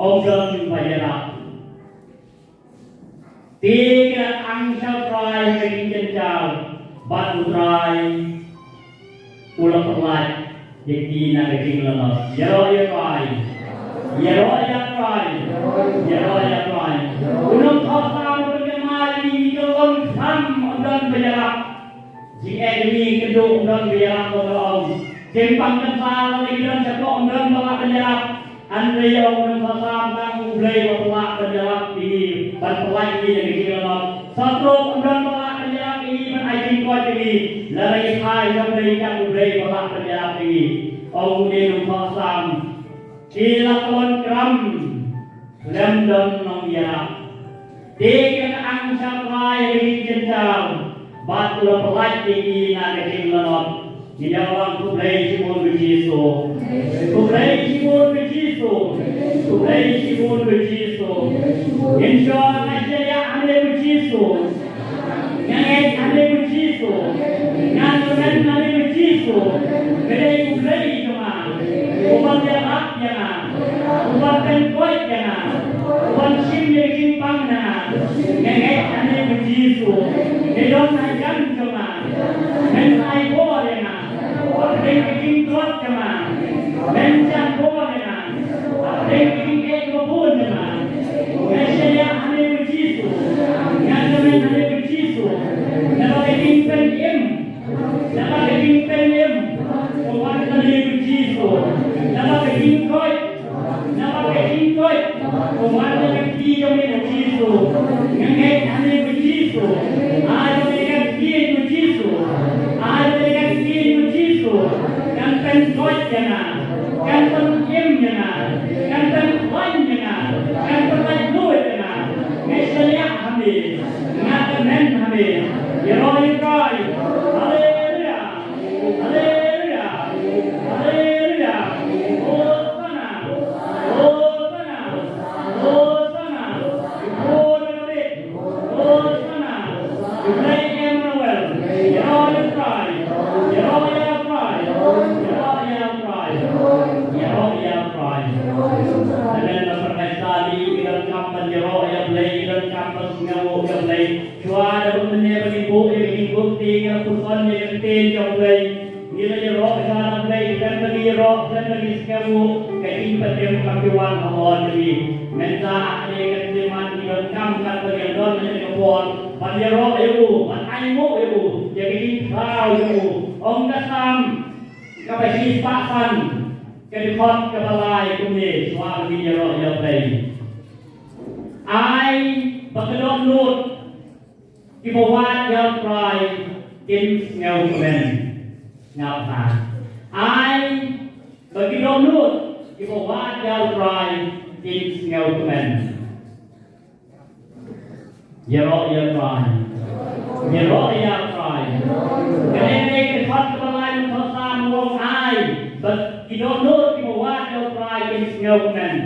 ym don ba ïarap. Te ki la ang sha u Trai ha ka jingjynjar, bad u Trai u la pyllait ïa ki na ka jinglanot. Ïaroh ïa u Trai. Ïaroh ïa u Trai. Ïaroh ïa u Trai. U nongthoh Salm u pynbna ïa ngi, ki kyllon kram ym don ba ïarap. Jingeh jong ngi kynduh ym don ba ïarap, ba ong. Jingpang kynsha lada ngi don shapoh ym don ba lah ban ïarap. Hynrei ong u nongthoh Salm, tang U Blei uba lah ban ïarap ïa ngi, ban pyllait ïa ngi na ka jinglanot. Shatei ym don ba lah ban ïarap ïa ngi, ban ai jingkoit ïa ngi. Lada ngi phai sha U Blei, tang U Blei uba lah ban ïarap ïa ngi. Ong une u nongthoh Salm, ki la kyllon kram, khlem don nongïarap. Te ki la ang sha u Trai ha ka jingjynjar, bad u la pyllait ïa ki na ka jinglanot. Ngin ïa ong khublei shibun ko Jisu. Khublei shibun ko Jisu. Khublei shibun ko Jisu. Ngin shong, nga shaniah hangne ko Jisu. Nga ngeit hangne ko Jisu. Nga kmen hangne ko Jisu. Ka dei U Blei jong nga. Uban ïarap ïa nga. Uban pynkoit ïa nga. Uban shim ïa ka jingpang na nga. Nga ngeit hangne ko Jisu. Nga don ha ïing jong nga. Men ai bor ïa nga. Hapdeng ka jingtlot jong nga. Men jan bor ïa nga. Hapdeng ka jingeh kaba bun jong nga. Nga shaniah hangne ko Jisu. Nga kmen hangne ko Jisu. Naba ka jingpynim. Naba ka jingpynim, ko wan na ka liang u Jisu. Naba ka jingkoit, naba ka jingkoit, ko wan na ka kti jong u Jisu. Nga ngeit ha u Jisu. Ai ba ka kti u Jisu. Ai ba ka kti u Jisu. Kan pynkoit ïa nga. Kan pynim ïa nga. Kan pynkhlaiñ ïa nga. Kan pynlaitluid ïa nga. Nga shaniah ha me. Nga kmen ha me. Ïaroh ïa u Trai. Haleluya. Haleluya. Haleluya. Hosana. Hosana. Hosana. Hosana. Hosana. U Blei Emmanuel. Ïaroh ïa u Trai. Ïaroh ïa u Trai. Ïaroh ïa u Trai. Ïaroh ïa u Trai. Amen. Ba pyrkhat sa, ngi donkam ban ïaroh ïa u Blei, ngi donkam ban sngewnguh ïa u Blei. Shuwa da mynne ba ngi buh ïa ka jingbuh kti, ngi la puson ïa ka ktien jong u Blei. Ngi la ïaroh shuwa da u Blei, khlem da ngi ïaroh, khlem da ngi sngewnguh, ka jingpynim kam ju wan halor jong ngi. Mynta ha kane ka jingman ngi donkam katba ngi don ha kane ka por ban ïaroh ïa u, ban ainguh ïa u. Ïa ka jingkhraw jong u, ong ka Salm kaba shispah san, ka dkhot kaba lai kumne, shuwa ban ïaroh ïa U Blei. Ai ba ki dohnud kiba wad ïa U Trai kin sngewkmen. Nga ong ha. Ai ba ki dohnud kiba wad ïa U Trai kin sngewkmen. Ïaroh ïa U Trai. Ïaroh ïa U Trai. Kane ka dei ka dkhot kaba lai, nongthoh Salm u ong ai ba ki dohnud kiba wad ïa U Trai kin sngewkmen.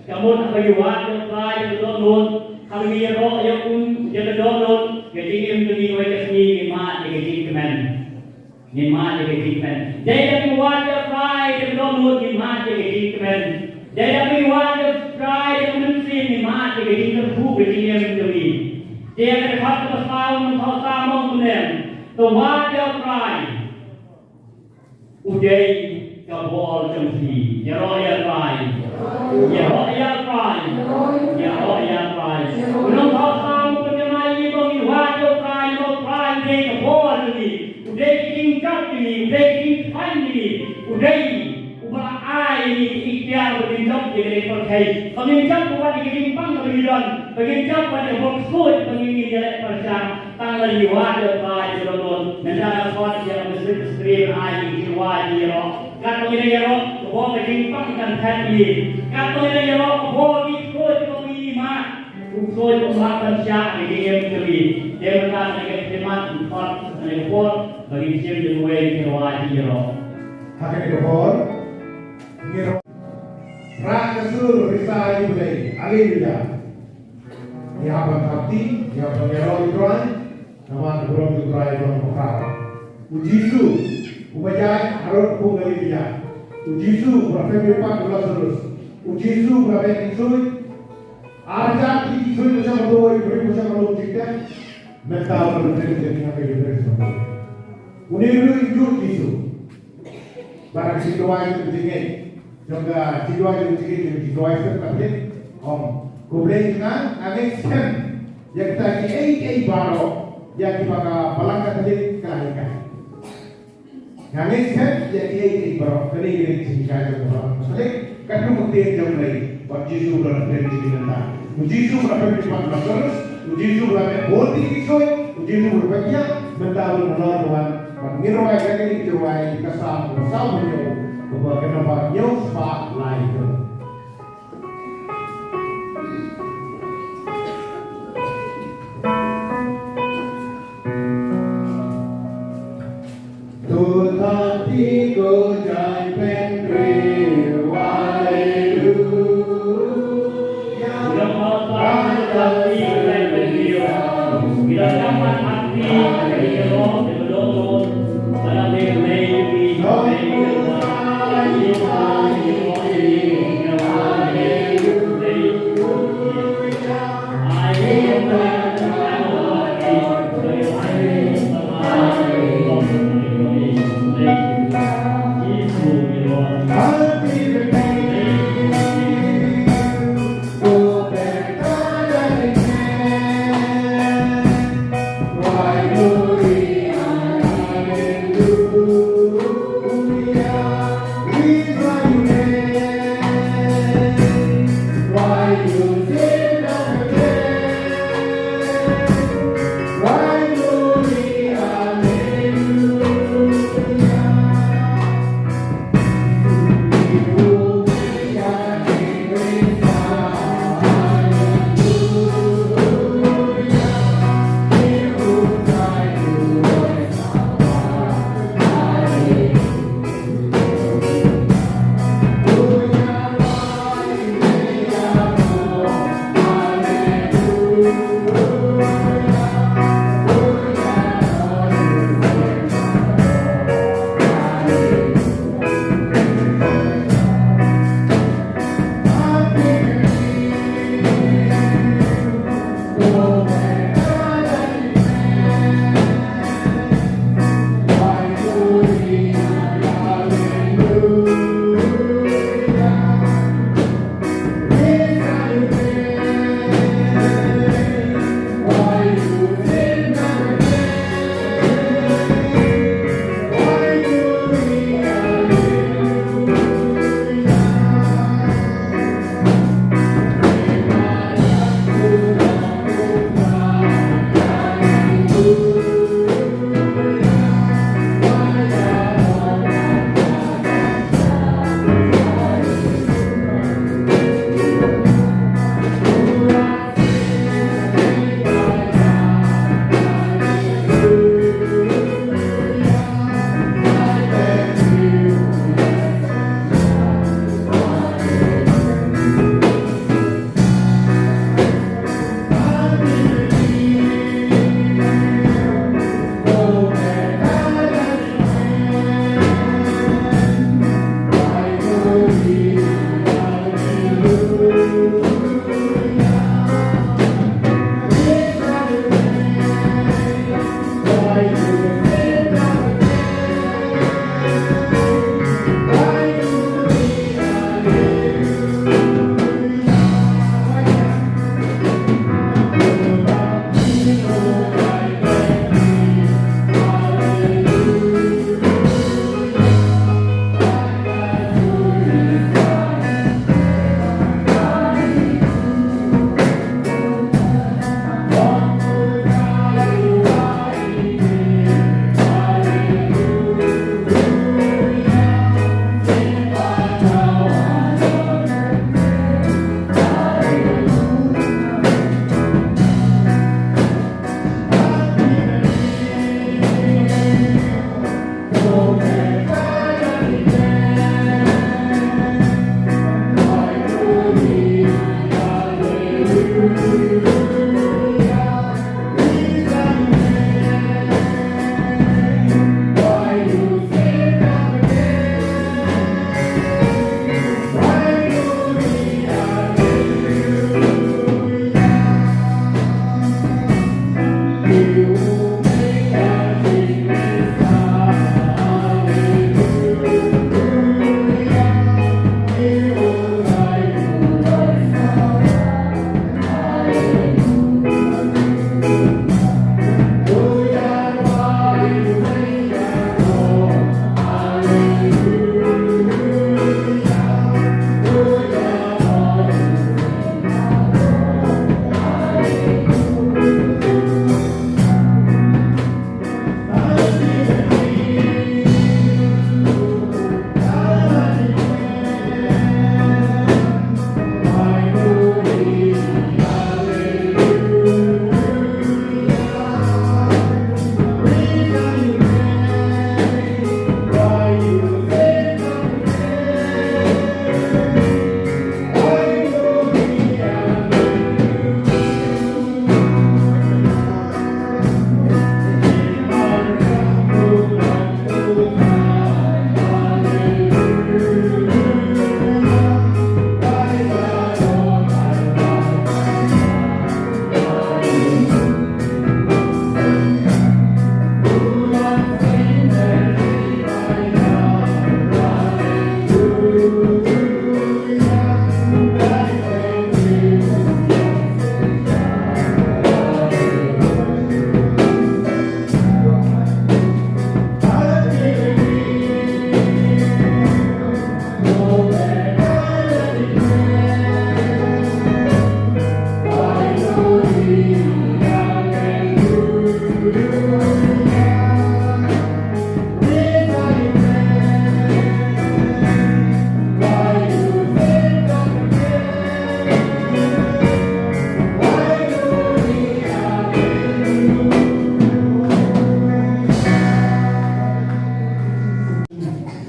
Ka mut haba ngi wad ïa U Trai, ïa ki dohnud, haba ngi ïaroh ïa u, ïa ki dohnud, ka jingim jong ngi kawei ka sngi ngin mad ïa ka jingkmen. Ngin mad ïa ka jingkmen. Dei da ngi wad ïa U Trai, ïa ki dohnud, ngin mad ïa ka jingkmen. Dei da ngi wad ïa U Trai, ïa ka mynsiem, ngin mad ïa ka jingkyrkhu, ka jingim jong ngi. Te ïa ka dkhot kaba saw, nongthoh Salm u ong kumne. To wad ïa U Trai. U dei ka bor jong phi. Ïaroh ïa U Trai. Ïaroh ïa U Trai. Ïaroh ïa U Trai. U nongthoh Salm u pynjah ïa ngi ba ngin wad ïa U Trai, ba U Trai u dei ka bor jong ngi. U dei ka jingjop jong ngi, u dei ka jingpynjah jong ngi. U dei uba la ai ïa ngi ka iktiar ba ngin jop ïa kane ka pyrthei. Ba ngin jop ïa ka jingpang kaba ngi don. Ba ngin jop ïa ka bor ksuid ba ngin ïaleh pyrshang. Tang ba ngi wad ïa U Trai ïa ka dohnud. Mynta nga khot ïa ka Mynsiem Bakhuid ban ai ïa ngi ka jingwad ïaroh. Katba ngi ïaroh, ka bor ka jingpang kan thep ïa ngi. Katba ngi ïaroh, ka bor ki ksuid jong ngi mad. U ksuid um lah ban shah ïa ka jingim jong ngi. Te mynta nga khot ïa ka por ba ngin shim ïa ka jingwad ïaroh. Ha kane ka por ngi ïaroh. Rah ka sur, risa ïa U Blei. Haleluya. Ngi hap ban thap kti, ngi hap ban ïaroh ïa U Trai. Namar ka burom jong U Trai ka long bakhraw. U Jisu uba jia harud u Galilea. U Jisu uba la pynmih pat u Lasarus. U Jisu uba la beh ki ksuid. Ar hajar tylli ki ksuid ba shong ha u briew ba shong ha u lum jingtep. Mynta u la pynmih jingtep ha ka Eucharist. Une u dei u Jisu. Bad ka jingduwai jong ka jingngeit, jong ka jingduwai jong ka jingngeit, jong ka jingduwai shisien Katholik. Ong, ko Blei jong nga, nga ngeit skhem ïa kita kiei kiei baroh ïa kiba ka Balang Katholik ka la hikai. Nga ngeit skhem ïa kiei kiei baroh. Kane ka dei ka jinghikai jong ka Balang Katholik. Katno ka ktien jong U Blei. Wat Jisu ba la pynbeit ïa ngi mynta. U Jisu ba la pynbeit pat u Lasarus. U Jisu ba la meh bun ki ksuid. U Jisu ba la pynbeit mynta u la nalor ban wan. Bad ngin rwai kane ka jingrwai ka Salm ba saw hynñiew. Kaba ka nombar hynñiew spah lai hynñiew.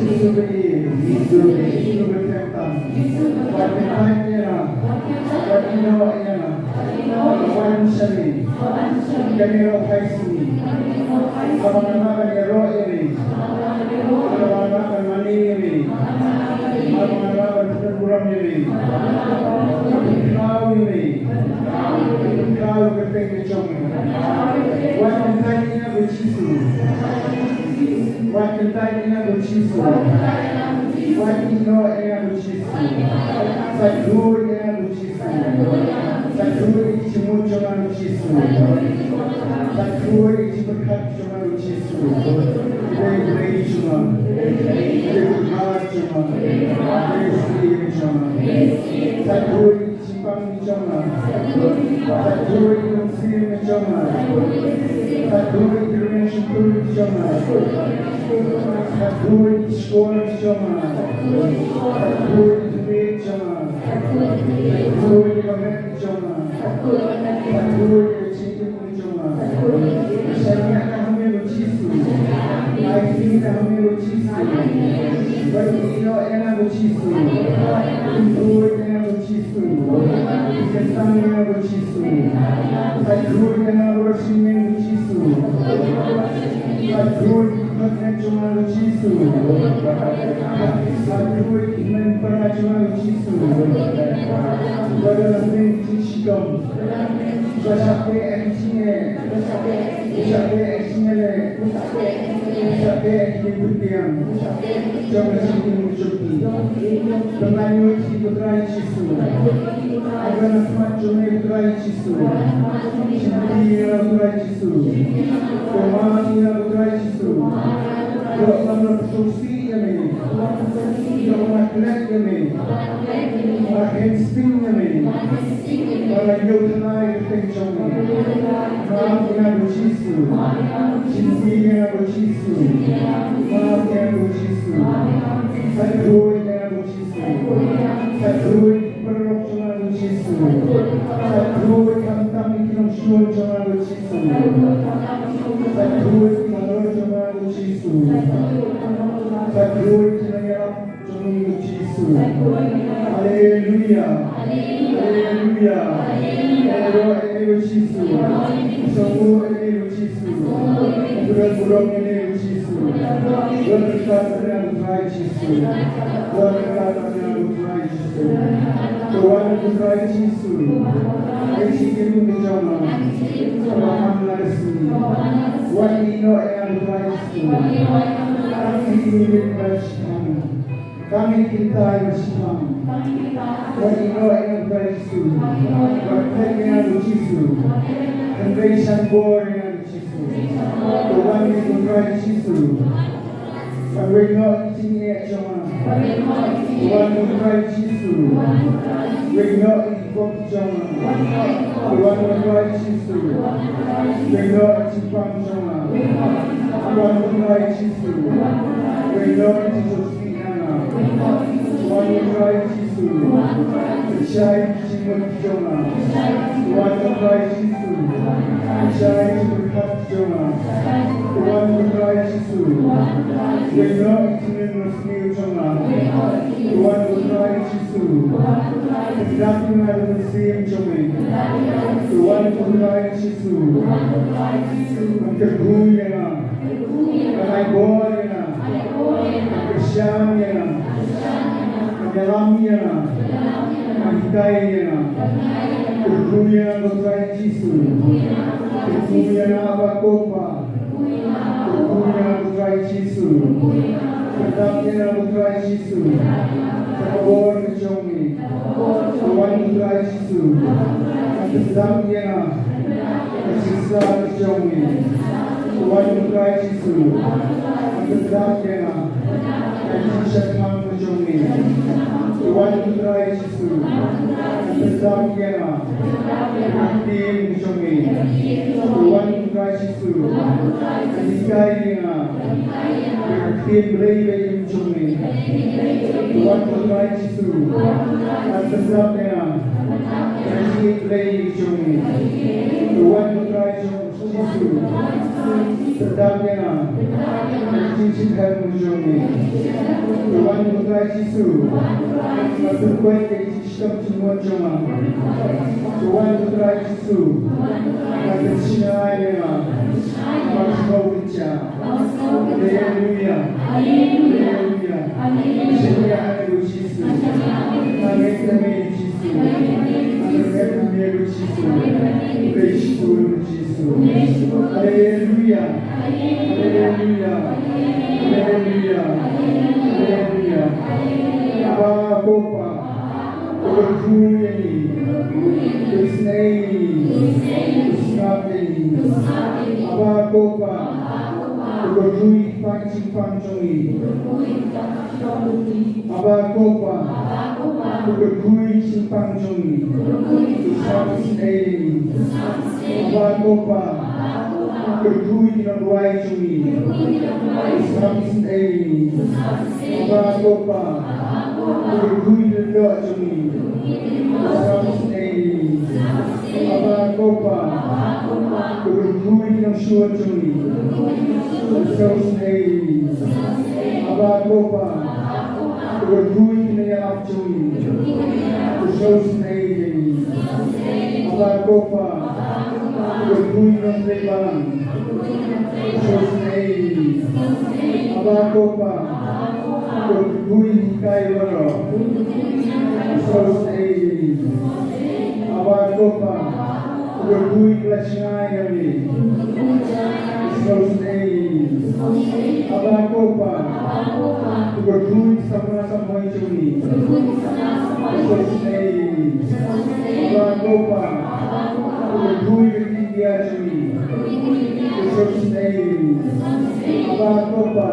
Jisu ba ïeit, Jisu ba kyrpang. Wat kyntait ïa nga, wat ïehnoh ïa nga. Wan sha me, kane ka phai sngi. Haba nga lah ban ïaroh ïa me, haba nga lah ban mane ïa me, haba nga lah ban pyndonkam ïa me, pynpaw ïa me, pynpaw ïa ka kyrteng ka jong me. Wat kyntait ïa nga ko Jisu. Wat kyntait ïa nga ko Jisu. Wat ïehnoh ïa nga ko Jisu. Sa khuid ïa nga ko Jisu. Sa khuid ïa ki jingmut jong nga ko Jisu. Sa khuid ïa ki jingpyrkhat jong nga ko Jisu. Ïa ki jingpyrkhat jong nga. Ïa ki jingpyrkhat jong nga. Ïa ki jingpyrkhat jong nga. Sa khuid ïa ki jingpang jong nga. Sa khuid ïa ki mynsiem jong nga. Sa khuid ïa ki rynïeng shyntur jong nga. Sa khuid ïa ki shkor jong nga. Sa khuid ïa ki bynta jong nga. Sa khuid ïa ka met jong nga. Sa khuid ïa ka jingim jong nga. Shaniah ka ha me ko Jisu. Ai ti ka ha me ko Jisu. Ba ïehnoh ïa nga ko Jisu. Khuid ïa nga ko Jisu. Kyrpang ïa nga ko Jisu. Sa khuid ïa nga ko Jisu. Sa khuid ïa nga ko Jisu. Sa khuid ïa nga ko Jisu. Ba ka la ring shitom. Ba shah teh ha ki jingeh. Ba shah teh ha ki jingeh. Ba shah teh ha ki jingeh. Jong ka jingim jong ki. Pynlait ïa ki ko Trai Jisu. Ai ka khmat jong me ko Trai Jisu. Shim ïa ko Trai Jisu. Pynmap ïa ko Trai Jisu. Ïoh ban pynshoi ïa me. Ïoh ban klet ïa me. Ban klet ïa me. Ban ïoh thngan ïa ka kyrteng jong me. Map ïa nga ko Jisu. Shim ïa nga ko Jisu. Map ïa nga ko Jisu. Sa khuid ïa nga ko Jisu. Sa khuid ïa ki paralok jong nga ko Jisu. Sa khuid khamtam ïa ki nongshun jong nga ko Jisu. Sa khuid ïa ki paralok jong nga ko Jisu. Sa khuid ïa ki nongïalap jong nga ko Jisu. Haleluya. Haleluya. Haleluya. Haleluya ko Jisu. Sa khuid ïa ko Jisu. Burom, burom ïa me ko Jisu. Wan ryngkat bad nga ko Trai Jisu. Wan ryngkat bad nga ko Trai Jisu. To wan ko Trai Jisu. Ai jingim ka jong nga. Kaba man la ka sngi. Wan ïehnoh ïa nga ko Trai Jisu. Tang ïa ki minit ba shipang. Tang ïa ki kynta ba shipang. Wat ïehnoh ïa U Trai Jisu. Wat phet ïa U Jisu. Kynrei shah bor ïa U Jisu. To wan ïa U Trai Jisu. Wan ïehnoh ïa ki jingeh jong nga. To wan ïa U Trai Jisu. Ïehnoh ïa ki pop jong nga. To wan ïa U Trai Jisu. Ïehnoh ïa ki jingpang jong nga. To wan ïa U Trai Jisu. Ïehnoh ïa ki jingpang jong nga. To wan ïa U Trai Jisu. Pynshai ïa ki jingmut jong nga. To wan ïa U Trai Jisu. Pynshai ïa ki jingpyrkhat jong nga. To wan ïa U Trai Jisu. Ïehnoh ïa ki jingmut jong nga. To wan ïa U Trai Jisu. Pynjah ïa nga da U Mynsiem jong me. To wan ïa U Trai Jisu. Wan kyrkhu ïa nga. Wan ai bor ïa nga. Wan kyrshan ïa nga. Wan ïalam ïa nga. Wan hikai ïa nga. Kyrkhu ïa nga da U Trai Jisu. Kyrkhu ïa nga Aba Ko Pa. Kyrkhu ïa nga da U Trai Jisu. Pyndap ïa nga da U Trai Jisu. Sa ka bor ka jong me. To wan ïa U Trai Jisu. Pyndap ïa nga. Ka jingshisha ka jong me. To wan ïa U Trai Jisu. Pyndap ïa nga. Ka jingshah khang ka jong me. To wan ïa U Trai Jisu. Pyndap ïa nga. Ka ktien ka jong me. To wan ïa U Trai Jisu. Hikai ïa nga. Ka ktien Blei ba im jong me. To wan ïa U Trai Jisu. Pyndap ïa nga. Ka jingïeit Blei jong me. To wan ïa U Trai Jisu. Jisu. Pyndap ïa nga. Ka jingshitom jong me. To wan ïa U Trai Jisu. Nga pynkoit ïa ka jingshitom jingmut jong nga. To wan ïa U Trai Jisu. Nga pynshai ïa nga. Nga pynshai ïa nga. Haleluya. Haleluya. Shaniah ha U Jisu. Nga ngeit ha me U Jisu. Nga ngeit ha me U Jisu. Praise you Lord Jisu. Haleluya. Haleluya. Haleluya. Haleluya. Aba Ko Pa. To kyrkhu ïa ngi. To isynei ïa ngi. To sngap ïa ngi. Aba Ko Pa. To kyrkhu ïa ki jingpang jong ngi. Aba Ko Pa. To kyrkhu ïa ki jingpang jong ngi. To sngap isynei ïa ngi. Aba Ko Pa. To kyrkhu ïa ki nongduwai jong ngi. To sngap isynei ïa ngi. Aba Ko Pa. To kyrkhu ïa ki lyngdoh jong ngi. To sngap isynei ïa ngi. Aba Ko Pa. To kyrkhu ïa ki nongshun jong ngi. To sngap isynei ïa ngi. Aba Ko Pa. To kyrkhu ïa ki nongïalap jong ngi. To sngap isynei ïa ngi. Aba Ko Pa. To kyrkhu ïa ki nongtrei balang. To sngap isynei ïa ngi. Aba Ko Pa. To kyrkhu ïa ki hikai baroh. To sngap isynei ïa ngi. Aba Ko Pa. To kyrkhu ïa ki la jngai ïa me. To sngap isynei ïa ngi. Aba Ko Pa. To kyrkhu ïa ki samla samhoi jong ngi. To sngap isynei ïa ngi. Aba Ko Pa. To kyrkhu ïa ki India jong ngi. To sngap isynei ïa ngi. Aba Ko Pa.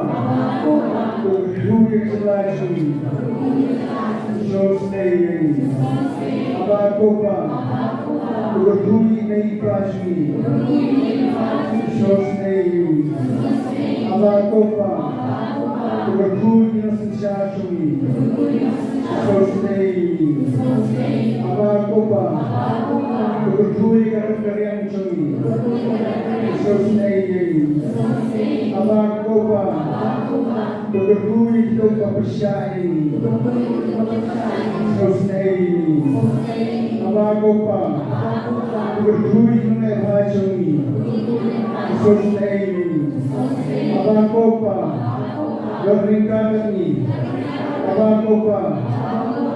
To kyrkhu ïa ki jylla jong ngi. To sngap isynei ïa ngi. Aba Ko Pa. To kyrkhu ïa ki nongïalam jong ngi. To sngap isynei ïa ngi. Aba Ko Pa. To kyrkhu ïa ki nongsynshar jong ngi. To sngap isynei ïa ngi. Aba Ko Pa. To kyrkhu ïa ka ri ka riam jong ngi. To sngap isynei ïa ngi. Aba Ko Pa. To kyrkhu ïa kito kiba pyrshah ïa ngi. To sngap isynei ïa ngi. Aba Ko Pa. To kyrkhu ïa ki nongleh bha jong ngi. To sngap isynei ïa ngi. Aba Ko Pa. Don ryngkat bad ngi. Aba Ko Pa.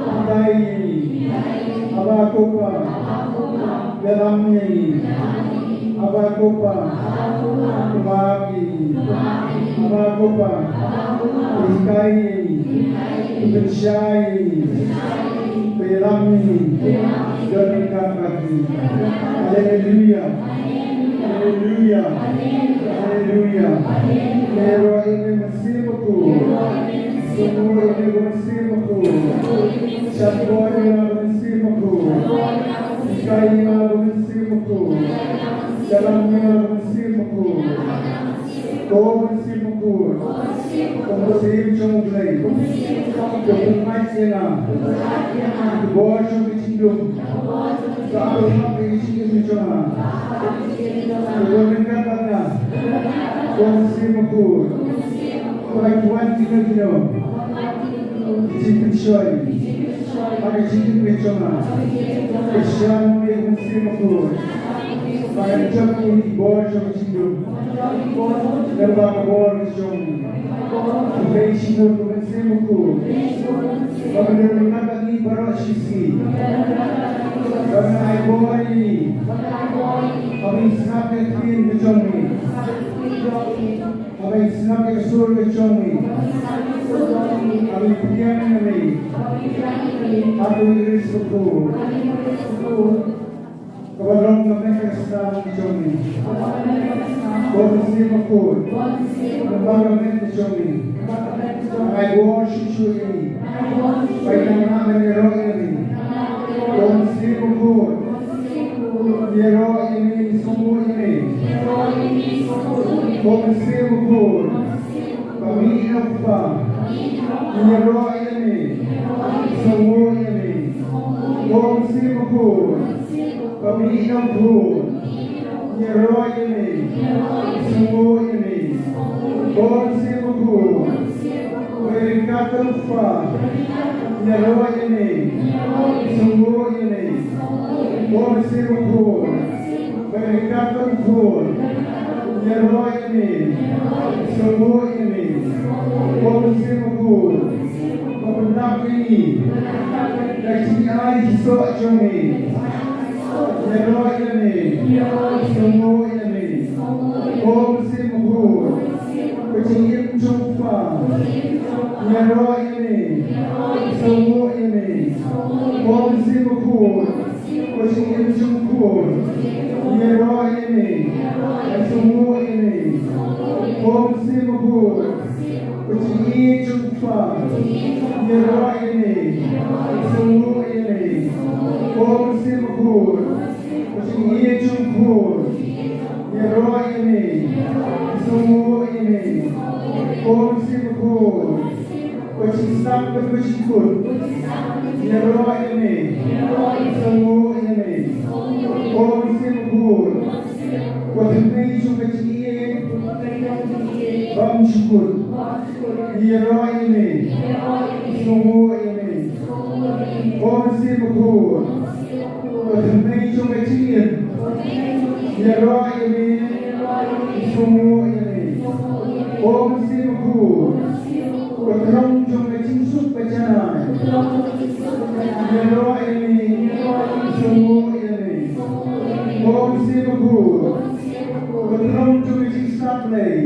Hikai ïa ngi. Aba Ko Pa. Ïalam ïa ngi. Aba Ko Pa. Map ïa ngi. Aba Ko Pa. Hikai ïa ngi. Pynshai ïa ngi. Pynlam ïa ngi. Don ryngkat bad ngi. Haleluya. Haleluya. Haleluya. Ïaroh ïa ngi Mynsiem Bakhuid. Sngewbha ïa ngi Mynsiem Bakhuid. Shah bor ïa ngi Mynsiem Bakhuid. Hikai ïa ngi Mynsiem Bakhuid. Ïalam ïa ngi Mynsiem Bakhuid. Ko Mynsiem Bakhuid, ko Mynsiem jong U Blei, to pynïaid ïa nga, to bor jong ka jingdum, to ap ïa ka jingim jong nga, to don ryngkat bad nga, ko Mynsiem Bakhuid, to ai wan kino kino ki jingpynshoi ha ka jingim ka jong nga. Pynshoi ïa ngi Mynsiem Bakhuid, ba ngan jop ïa ki bor jong ka jingdum. Lyngba ka bor ka jong ngi, pynshoi ïa ngi ko Mynsiem Bakhuid, ba ngan don ryngkat bad ngi baroh shi sngi, ba ngan ai bor ïa ngi, ba ngan sngap ïa ka ktien ka jong ngi. Haba ngi sngap ïa ka sur ka jong ngi, haba ngi pdiang ïa me, ha u Khrist u Trai, kaba long ka met ka snam ka jong ngi. Ko Mynsiem Bakhuid, lyngba ka met ka jong ngi, ai bor shuh shuh ïa ngi. Ba ngi nang nang ban ïaroh ïa me. Ko Mynsiem Bakhuid, ïaroh ïa me, sngewbha ïa me. Ko Mynsiem Bakhuid, ba mih na u Kpa, ïaroh ïa me, sngewbha ïa me. Ko Mynsiem Bakhuid, ba mih na u Khun, ïaroh ïa me, sngewbha ïa me. Ko Mynsiem Bakhuid, ba ryngkat bad u Kpa, ïaroh ïa me, sngewbha ïa me. Ko Mynsiem Bakhuid, ba ryngkat bad u Khun, ïaroh ïa me, sngewbha ïa me. Ko Mynsiem Bakhuid, ba pyndap ïa ngi na ka jingai jingsuk jong me. Ïaroh ïa me, sngewbha ïa me. Ko Mynsiem Bakhuid, ka jingim jong u Kpa, ïaroh ïa me, sngewbha ïa me. Ko Mynsiem Bakhuid, ka jingim jong u Khun, ïaroh ïa me, sngewbha ïa me. Ko Mynsiem Bakhuid, ka jingïeit jong u Kpa, ïaroh ïa me, sngewbha ïa me. Ko Mynsiem Bakhuid, ka jingïeit jong u Khun, ïaroh ïa me, sngewbha ïa me. Ko Mynsiem Bakhuid, ka jingsnam bad ka jingkut, ïaroh ïa me, sngewbha ïa me. Ko Mynsiem Bakhuid, ka thymmei jong ka jingïeit bymjukut, ïaroh ïa me, sngewbha ïa me. Ko Mynsiem Bakhuid, ka thymmei jong ka jingim, ïaroh ïa me, sngewbha ïa me. Ko Mynsiem Bakhuid, ka throng jong ka jingsuk ka janai, ïaroh ïa me, sngewbha ïa me. Ko Mynsiem Bakhuid, ka throng jong ka jingstad Blei,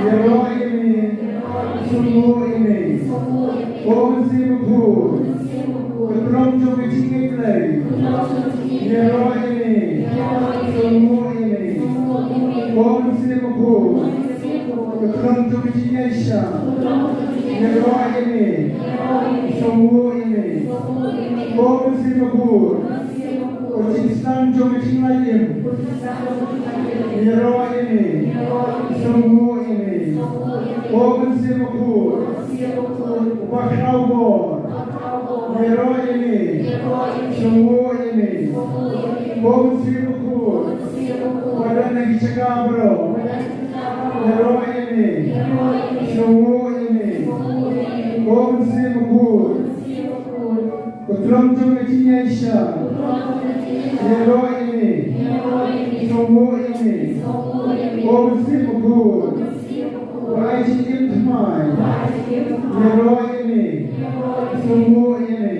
ïaroh ïa me, sngewbha ïa me. Ko Mynsiem Bakhuid, ka throng jong ka jingngeit Blei, ïaroh ïa me, sngewbha ïa me. Ko Mynsiem Bakhuid, ka throng jong ka jingïaishah, ïaroh ïa me, sngewbha ïa me. Ko Mynsiem Bakhuid, ka jingsnam jong ka jinglait im, ïaroh ïa me, sngewbha ïa me. Ko Mynsiem Bakhuid, uba khraw bor, ïaroh ïa me, sngewbha ïa me. Ko Mynsiem Bakhuid, uba don ha ki jaka baroh, ïaroh ïa me, sngewbha ïa me. Ko Mynsiem Bakhuid, ka throng jong ka jingïaishah, ïaroh ïa me, sngewbha ïa me. Ko Mynsiem Bakhuid, uba ai jingim thymmai, ïaroh ïa me, sngewbha ïa me.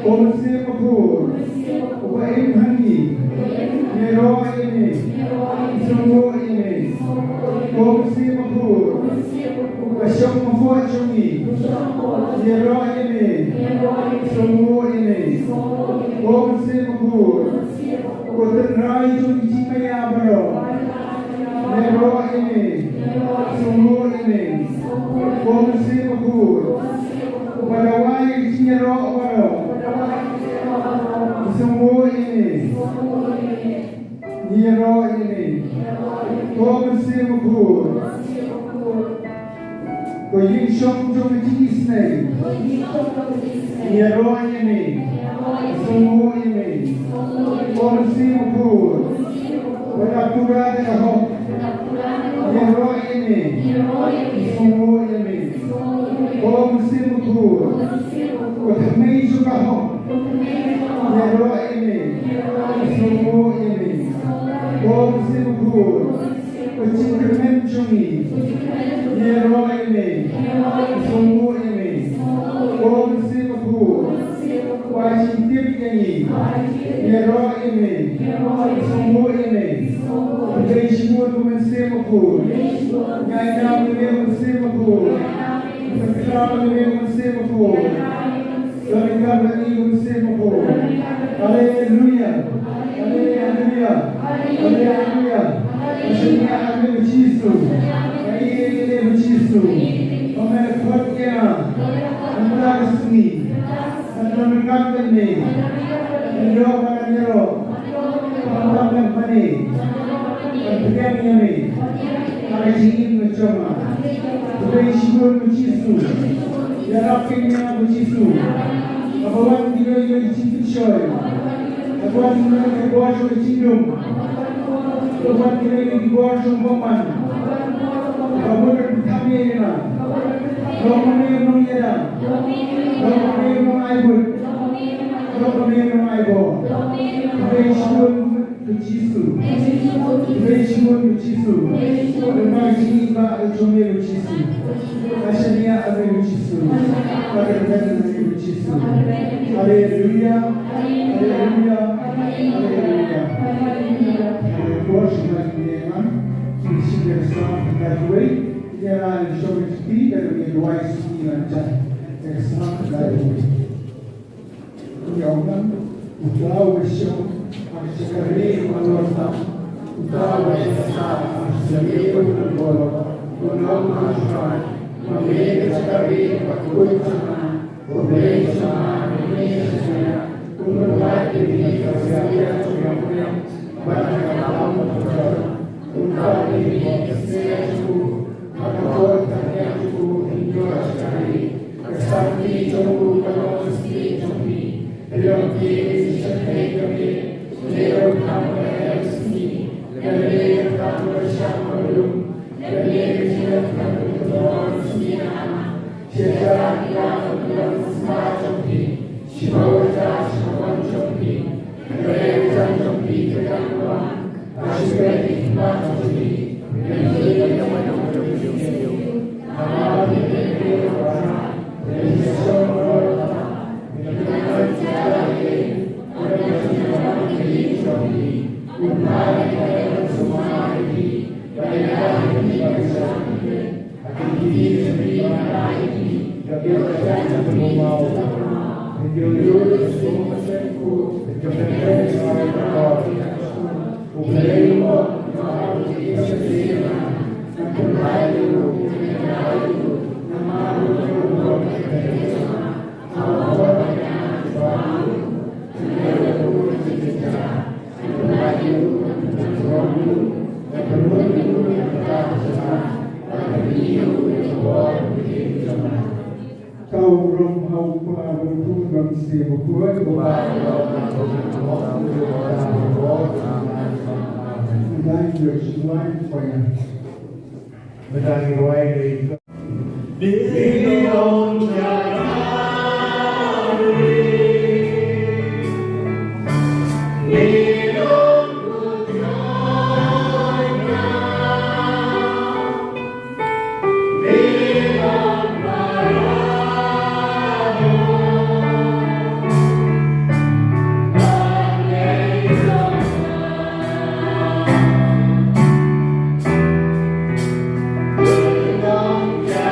Ko Mynsiem Bakhuid, uba im ha ngi, ïaroh ïa me, sngewbha ïa me. Ko Mynsiem Bakhuid, Ka shong ka phuh jong ngi. Ïaroh ïa me. Sngewbha ïa me. Ko Mynsiem Bakhuid. Ko tynrai jong ki jingmaïa baroh. Ïaroh ïa me. Sngewbha ïa me. Ko Mynsiem Bakhuid. Ba la wai ïa ki jingïaroh baroh. Sngewbha ïa me. Ïaroh ïa me. Ko Mynsiem Bakhuid. Ko ïing shong jong ka jingisynei. Ïaroh ïa me. Sngewbha ïa me. Ko Mynsiem Bakhuid. Ba la pura da ka hok. Ïaroh ïa me. Sngewbha ïa me. Ko Mynsiem Bakhuid. Ko thymmei jong ka hok. Ïaroh ïa me. Sngewbha ïa me. Ko Mynsiem Bakhuid. Ko jingkyrmen jong ngi. Ïaroh ïa me. Sngewbha ïa me. Ko Mynsiem Bakhuid. Ko jingtip ïa ngi. Ïaroh ïa me. Sngewbha ïa me. Khublei shibun ko Mynsiem Bakhuid. Ngi ai nguh ïa me ko Mynsiem Bakhuid. Ngi ai nguh ïa me ko Mynsiem Bakhuid. Don ryngkat bad ngi ko Mynsiem Bakhuid. Haleluia. Haleluia. Haleluia. Ka shaniah ha me ko Jisu. Ka ïeit ha me ko Jisu. Ba me la khot ïa nga. Mynta ka sngi. Ngan don ryngkat bad me. Ngan ïoh ba ngan ïaroh. Ba ngan don bad me. Ngan pdiang ïa me. Ha ka jingim ka jong nga. Khublei shibun ko Jisu. Ïarap ïa nga ko Jisu. Haba wan ki briew ki jingpynshoi. Haba wan ki briew ki bor jong ka jingdum. Haba wan ki briew ki bor jong u bymman. Haba wan ki briew ki bymman. Long ma me u nongïada. Long ma me u nongaibud. Long ma me u nongaibor. Khublei shibun ko Jisu. Khublei shibun ko Jisu. Khublei shibun ko Jisu. Ka shaniah ha me ko Jisu. Ka kyrmen ha me ko Jisu. Haleluia. Haleluia. Haleluia. Haleluia. Haleluia. Haleluia. Haleluia. Haleluia. Haleluia. Haleluia. Haleluia. Uta uba shong ha ka jaka ri kaba kordor, uta uba shong ha ka jaka ri kaba kordor, un ong ha U Trai, ma me ka jaka ri kaba kordor jong nga, U Blei jong nga, me me shaniah, un pynlait ïa me ha ka jaka ri kaba kordor, bad ha ka tam kaba kordor, un tap ïa me ha ka jaka ri kaba kordor. Ha ka por ka thaiñ jong u, hynrei ka jaka ri, ka samti jong u ka long ka snieh jong phi. Phi long ki jingshakri ka me, lehse u kham ka rynsan snieh, lane ka kham ka rynsan ba lum, lane ka jingleh ka kham ka rynsan snieh. Shisha ki la ka long ka snieh jong phi, shiphang ka jingwan jong phi. Ka u rom ha u pa, bad u pu, bad u mynsiem bakhuid. Amen. Thank you, Lord. Amen.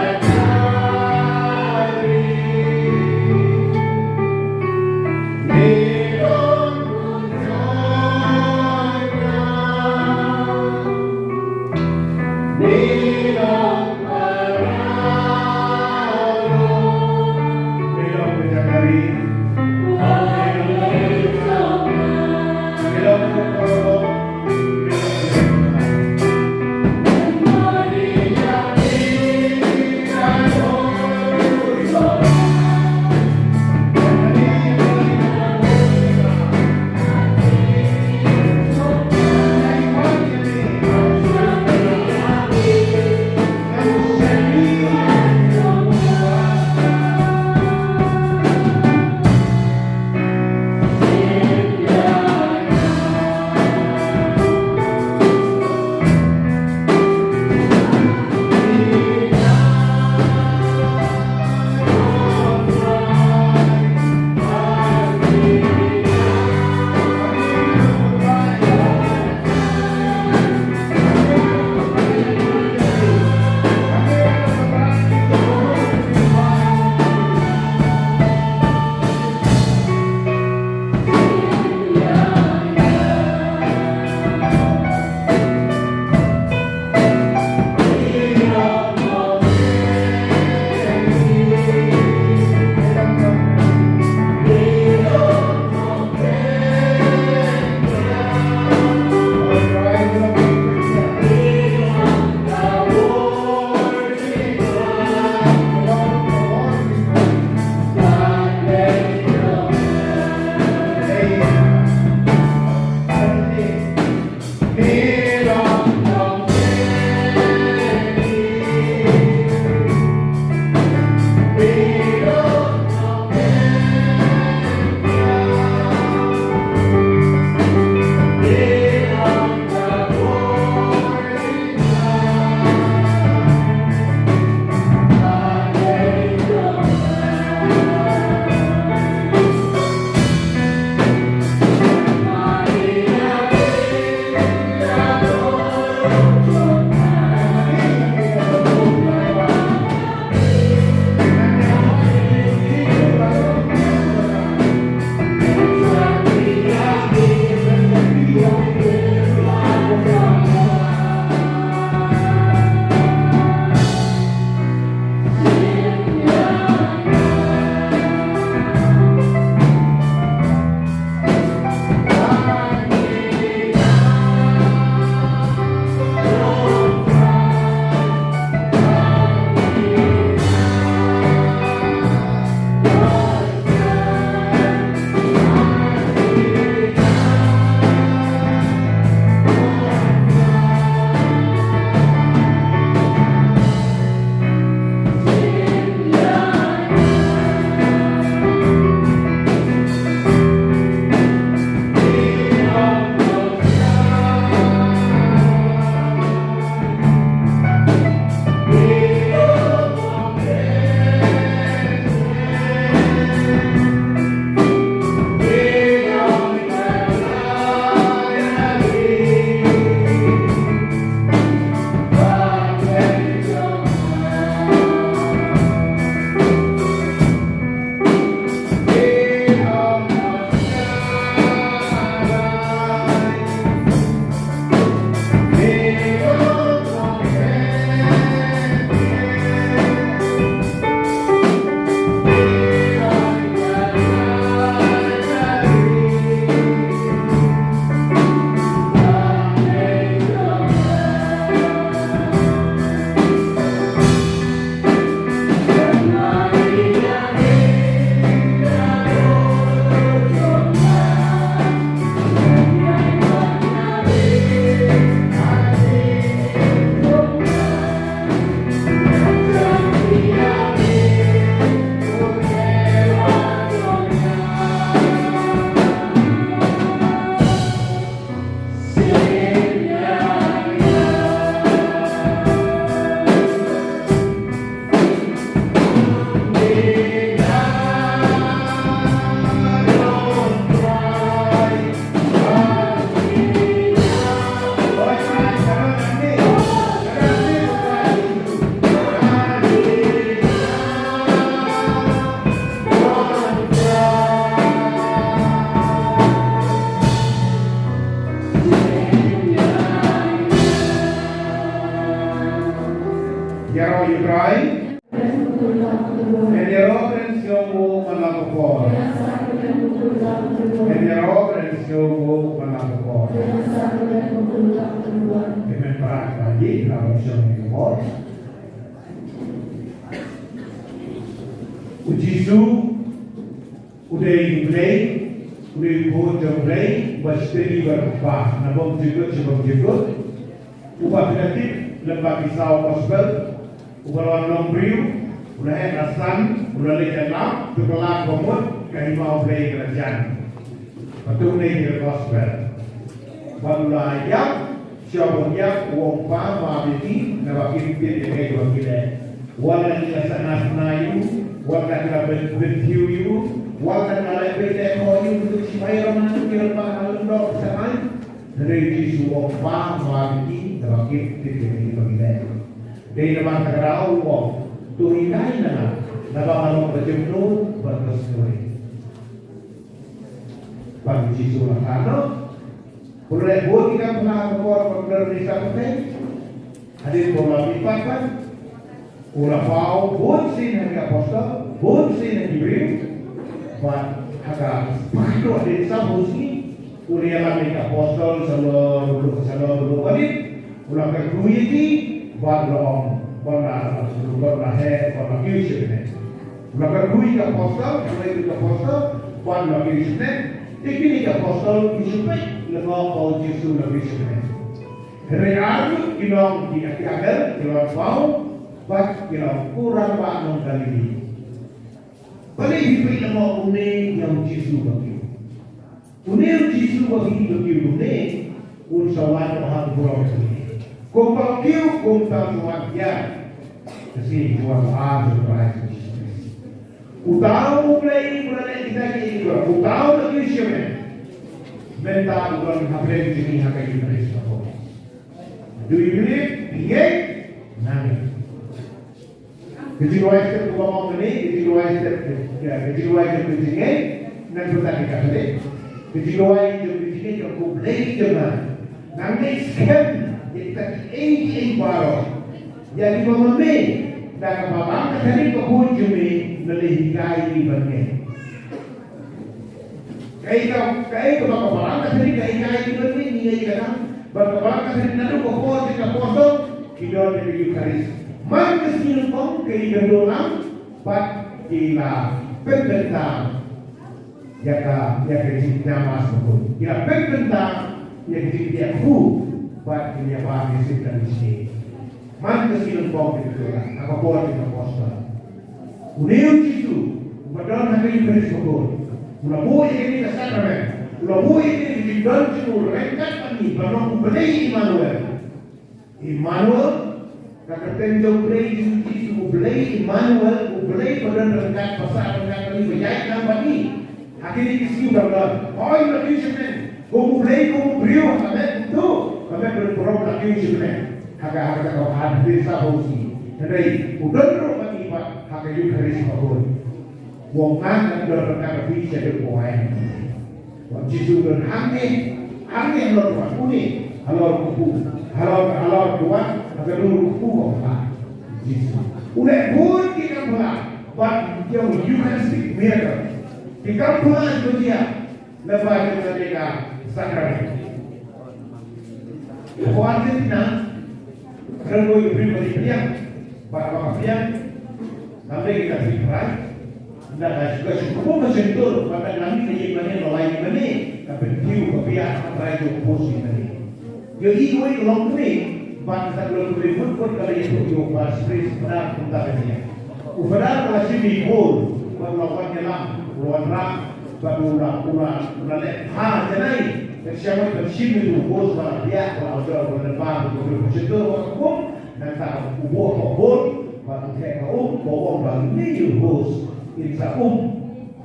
Hynrei ïaroh kren sngewbha man la ka por. Hynrei ïaroh kren sngewbha man la ka por. Amen. Para ka ji, para ka sngewbha ka por. U Jisu u dei u Blei, u dei u Khun jong u Blei, uba shakri bad u Kpa, na bym jukut sha bym jukut. Uba pynithuh lem bad ki saw gospel, uba la long briew, u la heh la san, u la leit la lap, to ka lap ba mut, ka hima u Blei ka la jan. Ba to ne ka gospel. Ba u la ïap, sha ba ïap, u ong Pa, maaf ïa ki, naba kim tip ïa kaei kaba ki leh. Wat la ki la sakna sakna ïa u, wat la ki la byn byn tip ïa u, wat la ki la leh beit leh khoh ïa u, ki shipai Rom ki la ba ha lyndoh sa ai. Hynrei u Jisu u ong Pa, maaf ïa ki, naba kim tip ïa kaei kaba ki leh. Dei namar kata ka daw u ong, to hikai na nga, naba nga long ka jingmut bad ka sngewrit. Bad u Jisu u la kha noh. Pynlong bun ki kam pla ka por pynlong ni sa pynlong. Hadien ba u la mih pat pat, u la paw bun sien ha ki apostol, bun sien ha ki briew. Bad ha ka spah hadien sa bun sien, u la ïalam ïa ki apostol salor ruh salor ruh hadien. U la kyrkhu ïa ki bad u la ong, bad u la, bad u la heh, bad u la kiew shibneng. U la kyrkhu ïa ki apostol, u la kyrkhu ïa ki apostol, bad u la kiew shibneng. Te kine ki apostol ki shu peit lyngngoh ba u Jisu u la kiew shibneng. Hynrei arngut ki long ki angel, ki la paw, bad ki la ong, ko rangbah nong Galili, balei phi peit lyngngoh kumne ïa u Jisu ba kiew? Une u Jisu ba phi kiew kumne, un sa wan ha ka burom jong me. Kumba u kiew, kumta un sa wan biang. Ka sngi jong ka ar jong ka rai jong u Jisu Khrist. Uta u Blei uba la leh kita kiei kiei baroh. Uta u la kiew sha me. Mynta u don hapdeng jong ngi ha ka Eucharist ka por. Do you believe? Ïa, nangne. Ka jingrwai step kaba ong kane, ka jingrwai step, ka jingrwai step ka jingngeit, ngan pyntat ïa ka kane. Ka jingrwai step ka jingngeit ka khublei jong nga. Ngan leh skhem ïa kita kiei kiei baroh. Ïa kiba ma me, da kaba bang ka tarik ka bun jong me, la leh hikai ïa ki ban ngeit. Kaei ka, kaei kaba ka Balang ka Katolik ka hikai ïa ngi, ngi ïa ka nang, ba ka Balang ka Katolik naduh ka por jong ki apostol ki don ïa ka Eucharist. Man ka sngi Lyngkong ki la ïakynduh lang bad ki la pynkyntang ïa ka, ïa ka jingïa Mass bakhuid. Ki la pynkyntang ïa ka jingïakynduh bad ki la ïa ba ki sngewthuh. Man ka sngi Lyngkong ki la ïakynduh lang ha ka por jong ki apostol. Une u Jisu uba don ha ka Eucharist bakhuid, u la buh ïa kane ka sakramen, u la buh ïa kane ka jingdon jong u ryngkat bad ngi, ban long u Blei Immanuel. Immanuel, ka kyrteng jong u Blei jong u Jisu, u Blei Immanuel, u Blei ba don ryngkat, ba sah ryngkat bad ngi, ba ïaid lang bad ngi. Ha kine ki sngi u dang don. Hooid, la kiew shibneng. Kum u Blei, kum u briew, ha ka met kumto. Ka met ba don burom la kiew shibneng. Ha ka, ha ka, ha ka, ha ka, ha ka, ha ka, hynrei u don ruh bad ngi pat ha ka Eucharist bakhuid. U ong nga ngan don ryngkat bad phi shaduh ba wai. Wan Jisu u don hangne, hangne halor u wan, une halor u kpu, halor, halor u wan, ha ka dur u kpu ba u Kpa. Jisu u leh bun ki kam phylla bad ïa u Eucharistic miracle. Ki kam phylla jong u jia lyngba jong kane ka sakramen. Ko Argentina, kren ko ïa u briew ba dei pliang, ba, ba pliang, nam dei ka Free Fry, na ka shu, ka shu, ka shu tur, ba ka nam ka ïa mane, ka wai mane, ka pynthiew, ka pia, ka trai jong u post ïa mane. Ïohi wei ka long kumne, ba ka long kumne, mut mut ka la ïathuh ïa u Pastor Chris, Padar kumta ka jia. U Padar u la shim ïa i Paul, bad u la wan ïalam, u la wanrah, bad u la, u la, u la leh bha janai. Bad sha ban shim ïa u host ba la biah, ba la wan ïalam, bad u la shim ïa u host, nangta u buh ka Paul, bad u theh ka um, ba u ong ba une u host, in sa um.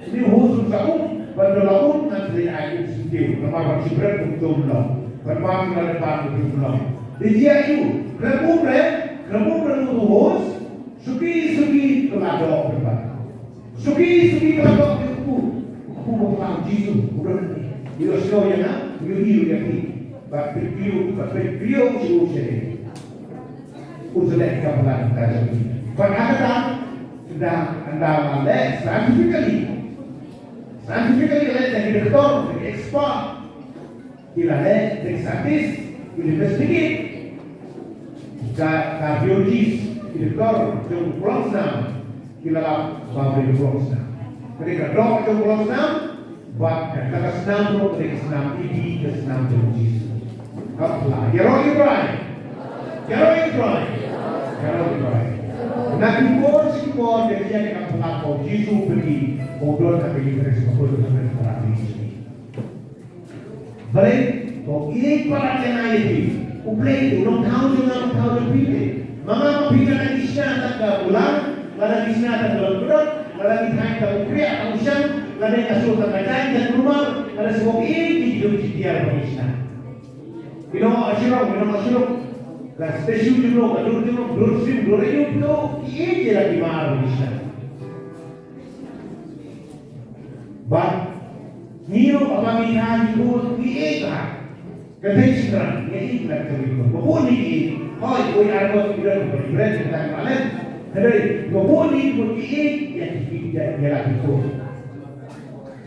Une u host un sa um, bad lada la um, ngan sa leit ai um syntiew, namar ba shiphrang um to um long. Bad ba la leh bad um to um long. Te jia ïa u, khlem um re, khlem um re u host, Suki, suki, ka la doh pynban. Suki, suki, ka la doh pynban. U kpu, u kpu ba khlem Jisu, u don ne. U ïohsngew ïa nga, u ïohi ïa phi. Bad pynbriew, bad pynbriew shuh shuh. U selek ka plan ka jong u. Bad ha kata, u Ynda, ynda la leh scientifically. Scientifically leh da ki doktor, da ki expert. Ki la leh da ki scientist, ki la investigate. Ka, ka biologist, ki doktor jong u long snam, ki la lap ba u long snam. Ka dei ka dok jong u long snam, bad kata ka snam ruh ka dei ka snam Eden, ka snam jong u Jisu. Ka pla, ïaroh ïa u Trai. Ïaroh ïa u Trai. Ïaroh ïa u Trai. Na ki por sha ki por, ka jia ka pla ba u Jisu u pynïaid, ba u don ha ka Eukharist, ba u don ha ka Eukharist. Balei, ba u ïeit palat ïa nga ïa phi. U Blei u long thaw jong nga, long thaw jong phi te. Ma nga ma phi ngi dang shna tang ka ulang, ngi dang shna tang ka longkdot, ngi dang thaiñ tang u kriah, tang u shang, ngi dang shu tang ka jaiñ, tang ka rumar, ngi dang shu ïeit ïa ki jong ki tiar ba ngi shna. Ki nong Asherah, ki nong Asherah. Ka statue jong u, ka dur jong u, dur sim, dur ayu, to, ki ïeit ïa la ki mar ba ngi shna. Bad ngi ruh haba ngi ïa ngi bun ngi ïeit bha. Ka dei shynrang ngi ïeit bha ka dei bun. Ba bun ngi ïeit. Hoi, hoi, ar ngut ngi don ba ngi bret ngi tang balen. Ka dei ba bun ngi bun ngi ïeit ïa ki ïeit ïa ïa la ki bun.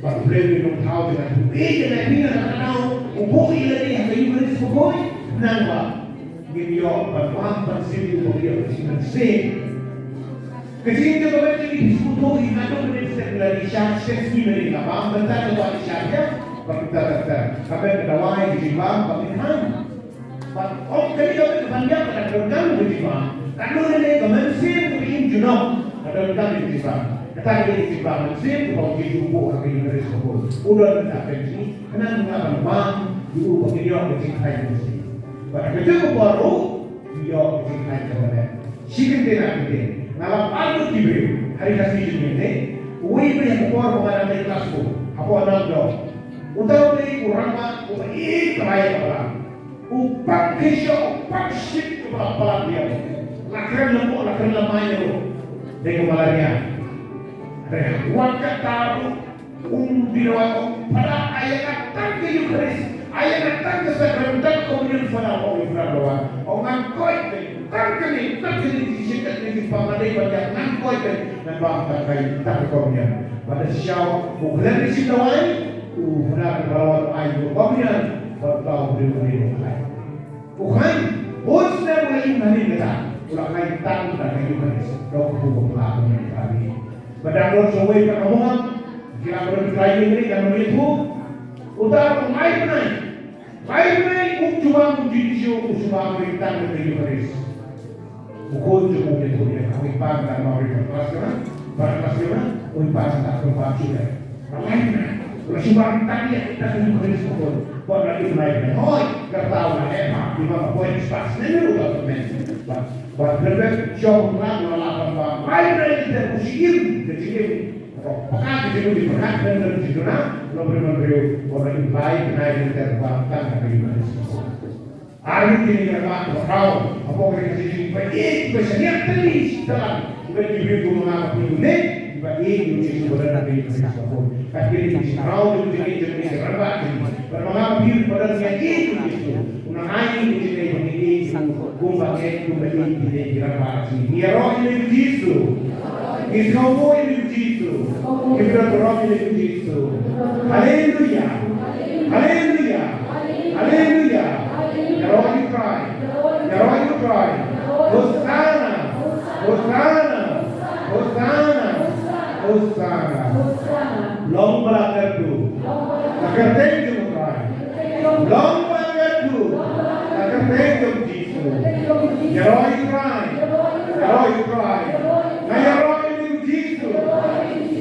Bad U Blei u long thaw jong nga, u ïeit ïa nga, ïa nga, u buh ïa lade ha ka Eukharist ba bun. Nang ba ngin ïoh ban wan ban sim ïa u ba ïoh ka jingmynsiem. Ka jingim jong ka met jong ngi sngewthuh ïa ka dong mynta shen la i shah shen sngi mynta ka bam bynta ka dawai i shah ïa ka bynta ka bynta ka met ka dawai ka jingbam ba ngin hang. Bad ong kane ka met ka ban ïap ka donkam ka jingbam. Ka don ne ka mynsiem ka im junom ka donkam ka jingbam. Kata ka dei ka jingbam mynsiem kaba u Jisu u buh ha ka Eukharist ka bun. U don kata ka jingim. Khnang ba ngi ban bam ïa u ba ngin ïoh ka jingkhlaiñ mynsiem. Bad ha kajuh ka por ruh ngin ïoh ka jingkhlaiñ kaba leh. Shi kyntien ar kyntien nga la pan lut ki briew ha ri Khasi jong ngi ne. Uwei uwei ha ka por ba nga dang dei klas four hapoh Nongdong. Uta u dei u rangbah uba ïeit bha ïa ka balang. U pang khisha, u pang shit uba la palat biang. La kren lemo, la kren lamai ruh. Dei ka malaria. Dei wat kata ruh. Um, dei wan ong, Phadar, ai ïa nga tang ka Eukharist, ai ïa nga tang ka Sakrament, tang ka Komunion, Phadar, ong i Phadar Lawan. Ong ngan koit beit, tang kane, tang kane, ki shiket ne ki pang lade ban ïa ngan koit beit, ngan bam tang ka, tang ka Komunion. Bad da shisha u khlem da shim dawai, u Phadar Lawan u ai u Komunion, bad u thaw briew u briew u khlaiñ. U khlaiñ, bun snem u la im hangne kata, u la khlaiñ tang da ka Eukharist, da u kpu ba pla Komunion ka ri. Ba dang don sawei pat ka mongam, ki la pyntrei ïa ngi, dang don ïathuh. Uta u lai bnai. Lai bnai um ju bam, um ju ïeit shuh, um ju bam ri tang ka Eukharist. U khun jong u ïathuh ïa nga, u ïeit bam, dang ma ri klas ïa nga, ba klas ïa nga, u ïeit bam, dang ma bam shuh ïa. Lai bnai. U la shu bam tang ïa, tang ka Eukharist u khun. Ba la ïeit lai bnai. Hoi, kata u la heh bha, ïa ma ba poi spas ne u la men. Ba Ba pynbeit shong ruh la la ban ba lai bnai te u shim ka jingim. Paka ka jingim paka ka jingim na long briew man briew ba la im lai bnai te ba tang ka jingim. Ar ngi kine ki rangbah ba khraw hapoh ka jingim ba ïeit ba shaniah tylli shi talan ba ki briew kumno ba ki ne ba ïeit u Jisu ba la ka jingim. Ka kine ki khraw ki jingim ki rangbah ki ba la ka jingim ba la ïeit u Jisu. Una ai ni jingim ba ngi ïeit, kumba ngi ïeit, kumba ngi ïeit, ngi ïeit, ngi ïeit, ngi ïaroh ïa u Jisu. Ngi sngewbha ïa u Jisu. Ngi pyndonkam ïa u Jisu. Haleluya. Haleluya. Haleluya. Ïaroh ïa u Trai. Ïaroh ïa u Trai. Hosana. Hosana. Hosana. Hosana. Long ba la kyrduh. La kyrteng jong u Trai. Long ba la kyrduh. La kyrteng jong u Jisu. Ïaroh ïa u Trai. Ïaroh ïa u Trai. Nga ïaroh ïa u Jisu.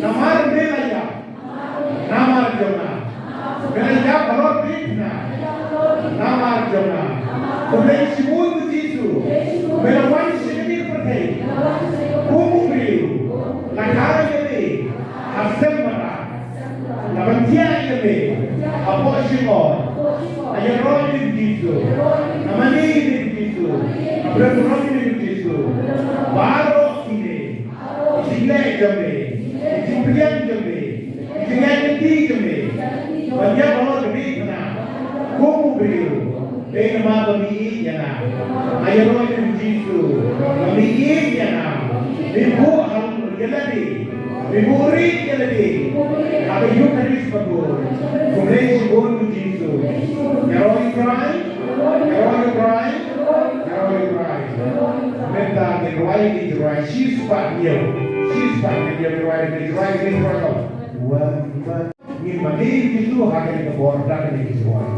Namar me la ïap. Namar jong nga. Me la ïap halor bad nga. Namar jong nga. Khublei shibun u Jisu. Me la wan sha kane ka pyrthei. Kum u briew. La kha ïa me. Ha sem madan. La ban thiah ïa me. Hapoh shyngot. Nga ïaroh ïa me Jisu. Nga mane ïa me Jisu. Nga pyndonkam ïa me Jisu. Baroh kine. Ki jingleh jong me. Ki jingpdiang jong me. Ki jingïaid lynti jong me. Ban ïap halor ka diengphna. Kum u briew. Dei namar ba me ïeit ïa nga. Nga ïaroh ïa me Jisu. Ba me ïeit ïa nga. Me buh ha u Ïa lade. Memory ïa lade. Ha ka Eucharist ba bun. Khublei shibun U Jisu. Ïaroh ïa U Trai. Ïaroh ïa U Trai. Ïaroh ïa U Trai. Mynta ngin rwai ïa U Trai. Shispah hynñiew. Shispah hynñiew ngin rwai ïa U Trai. Ngin rwai ïa U Trai. Wan, wan. Ngin mane ïa U Jisu ha kane ka por da kane ka jingwan.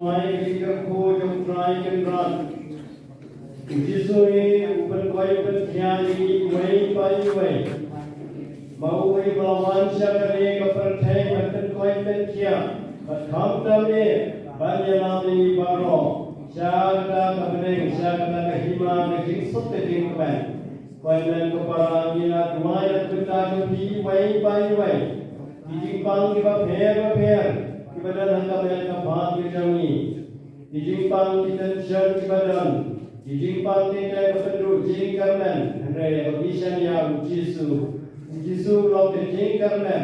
Ai, ka jingkyrkhu jong U Trai Kynrad. U Jisu hi u pynkoit pynkhia ïa ngi iwei pa iwei. Ba uwei ba la wan sha kane ka pyrthei ban pynkoit pynkhia, bad khamtam eh ban ïalam ïa ngi baroh. Sha kata ka bneng, sha kata ka hima ka jingsuk ka jingkmen. Ko Hynmen ko para, ngi la duwai na ka bynta jong phi iwei pa iwei. Ki jingpang kiba pher bapher kiba don ha ka met ka phad ka jong ngi. Ki jingpang ki tension kiba don. Ki jingpang ki teng ka pynduh jingkyrmen. Hynrei haba ngi shaniah U Jisu, U Jisu u long ka jingkyrmen.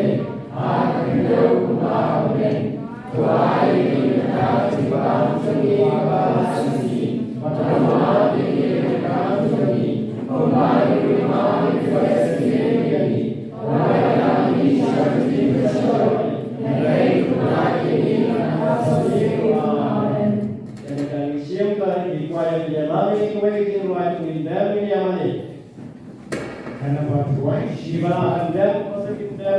Amen. Kan ngi shim ka, ngi kwah ïa phi ïa mane, kawei ka jingrwai, ngin dem, ngin ïa mane. Hana ba tuwai. Kiba la dep,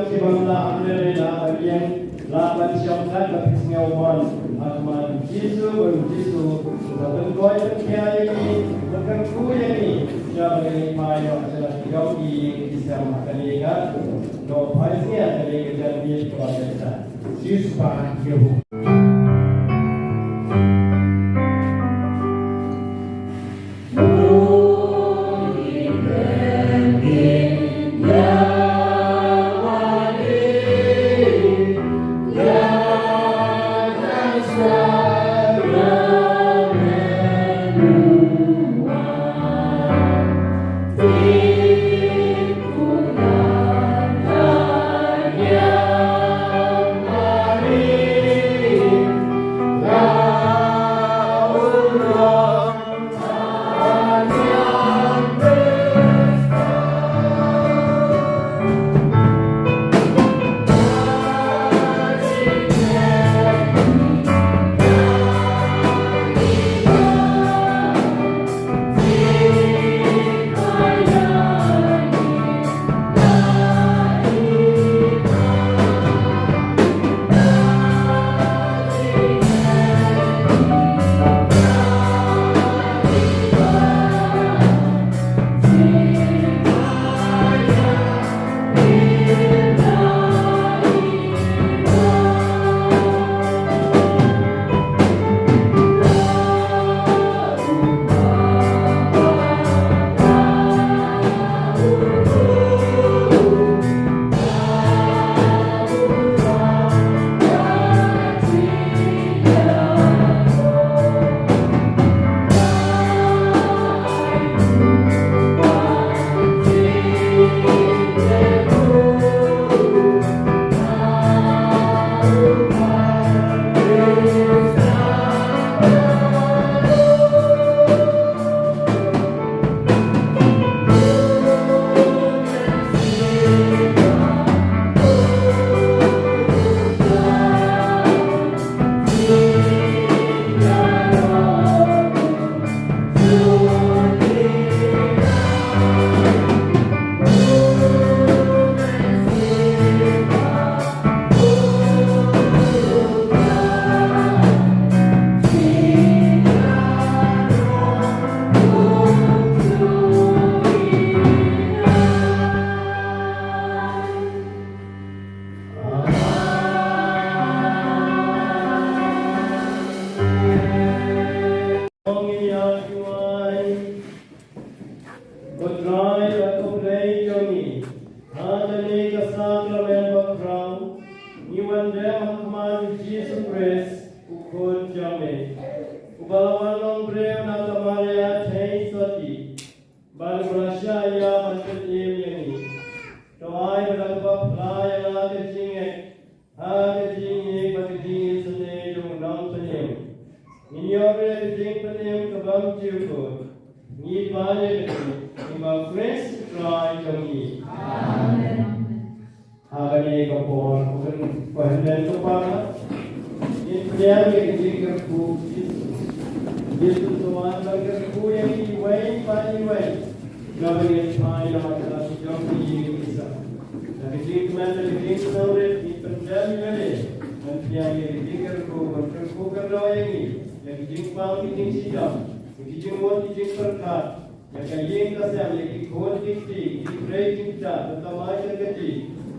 kiba la dep, la ban ïeng, la ban shong khat, ba phi sngew mon ha khmat u Jisu, ba u Jisu u la pynkoit pynkhia ïa ngi, u la kyrkhu ïa ngi, sha ba ngin phai noh sha la ki jong ki, ki sem ha kane ka, noh phai sha kane ka jingïeit kaba khraw. Jisu ba ïa u. Ko Trai bad ko Blei jong ngi, ha kane ka sakramen bakhraw, ngi wan dem ha khmat u Jisu Khrist, u Khun jong me, uba la wan long briew na ka Maria Theisotti, bad uba la shah ïap bad pynim ïa ngi. To ai ba da kaba phla ïa la ka jingngeit, ha ka jingïeit bad ka jingisynei jong u Nongpynim, ngin ïoh ïa ka jingpynim ka bym jukut. Ngi pan ïa ka jingim ha u Khrist u Trai jong ngi. Amen. Ha kane ka por, ko hynmen ko para, ngin pdiang ïa ka jingkyrkhu Jisu. Jisu u wan ban kyrkhu ïa ngi iwei pa iwei. Kaba ngin phai na ka jong ka ïing ka sem. Da ka jingkmen, da ka jingsngewrit, ngi pyndem ïa lade ban pdiang ïa ka jingkyrkhu, ban kyrkhu kyrdoh ïa ngi ïa ka jingpang, ka jingshitom, ïa ka jingmut, ka jingpyrkhat, ïa ka ïing ka sem, ïa ki khun ki kti, ki jingtrei jingktah, ka kamai ka kti,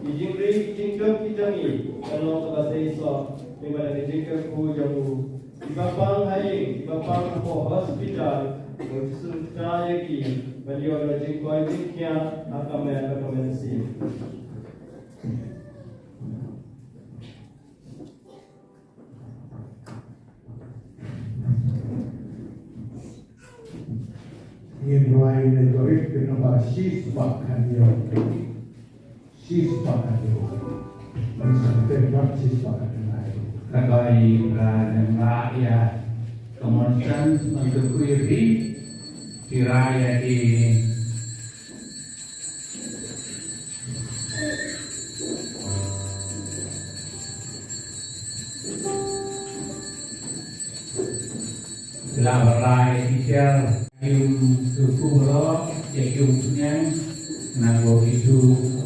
ki jingri ki jingduk ki jong ngi, kan long kaba seisoh, lyngba da ka jingkyrkhu jong u. Kiba pang ha ïing, kiba pang hapoh hospital, U Jisu un kta ïa ki ban ïoh ïa ka jingkoit jingkhiah ha ka met bad ka mynsiem. Ngin rwai na Korinth ka lynnong ba shispah khathynñiew. Shispah khathynñiew. Ngin sa kren ba shispah khathynñiew. Ka dei ba nang la ïa ka mon san man ka kuir di. Tira ïa ki La barai ki kiar, ïum tu ku bro, ïa ïum tu nyang, nang wo ki tu,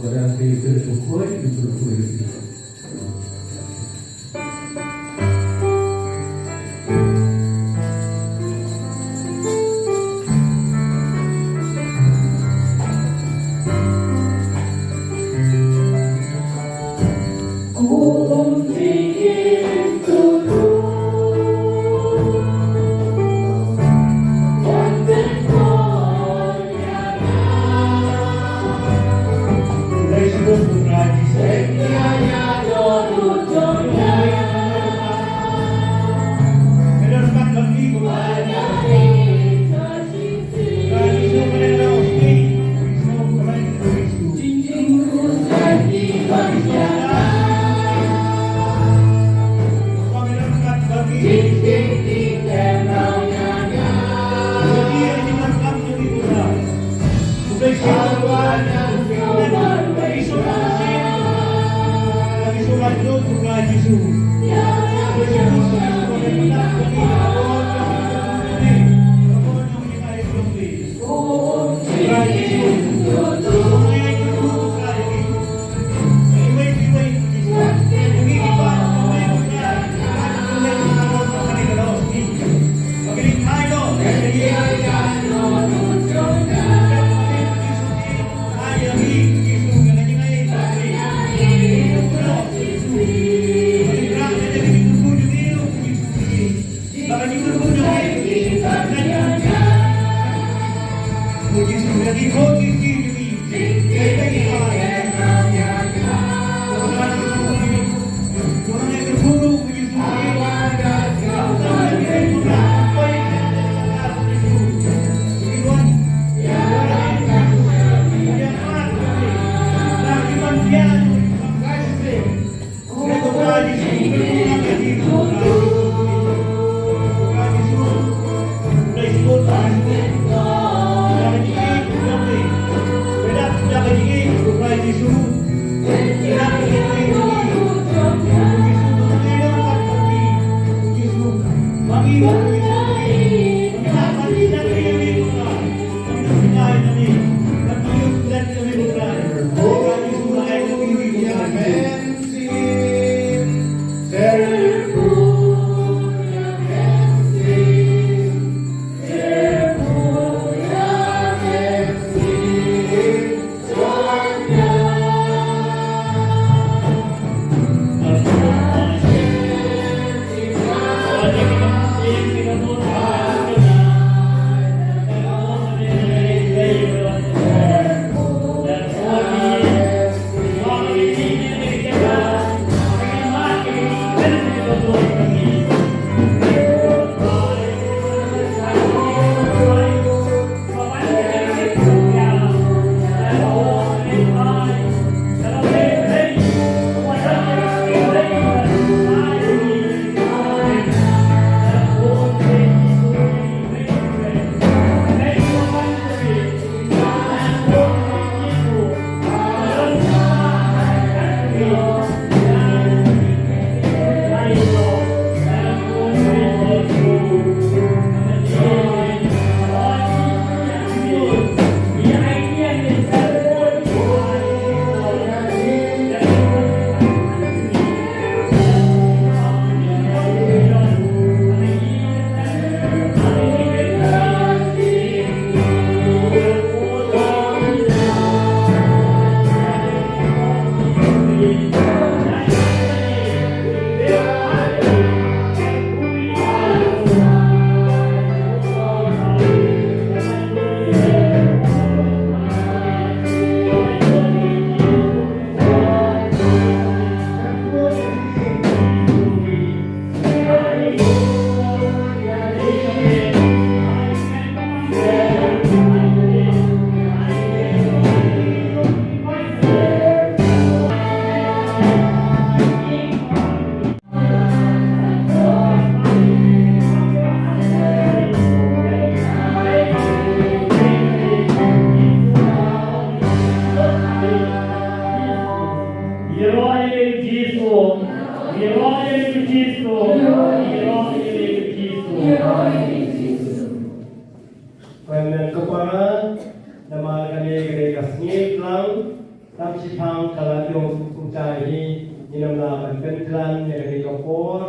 ko da ki tu ku, ïum tu ku. Para, namar kane ka dei ka sngi tlang, tam shipang ka la dong kumta hi, ngin ym lah ban pynkhlaiñ ïa kane ka por,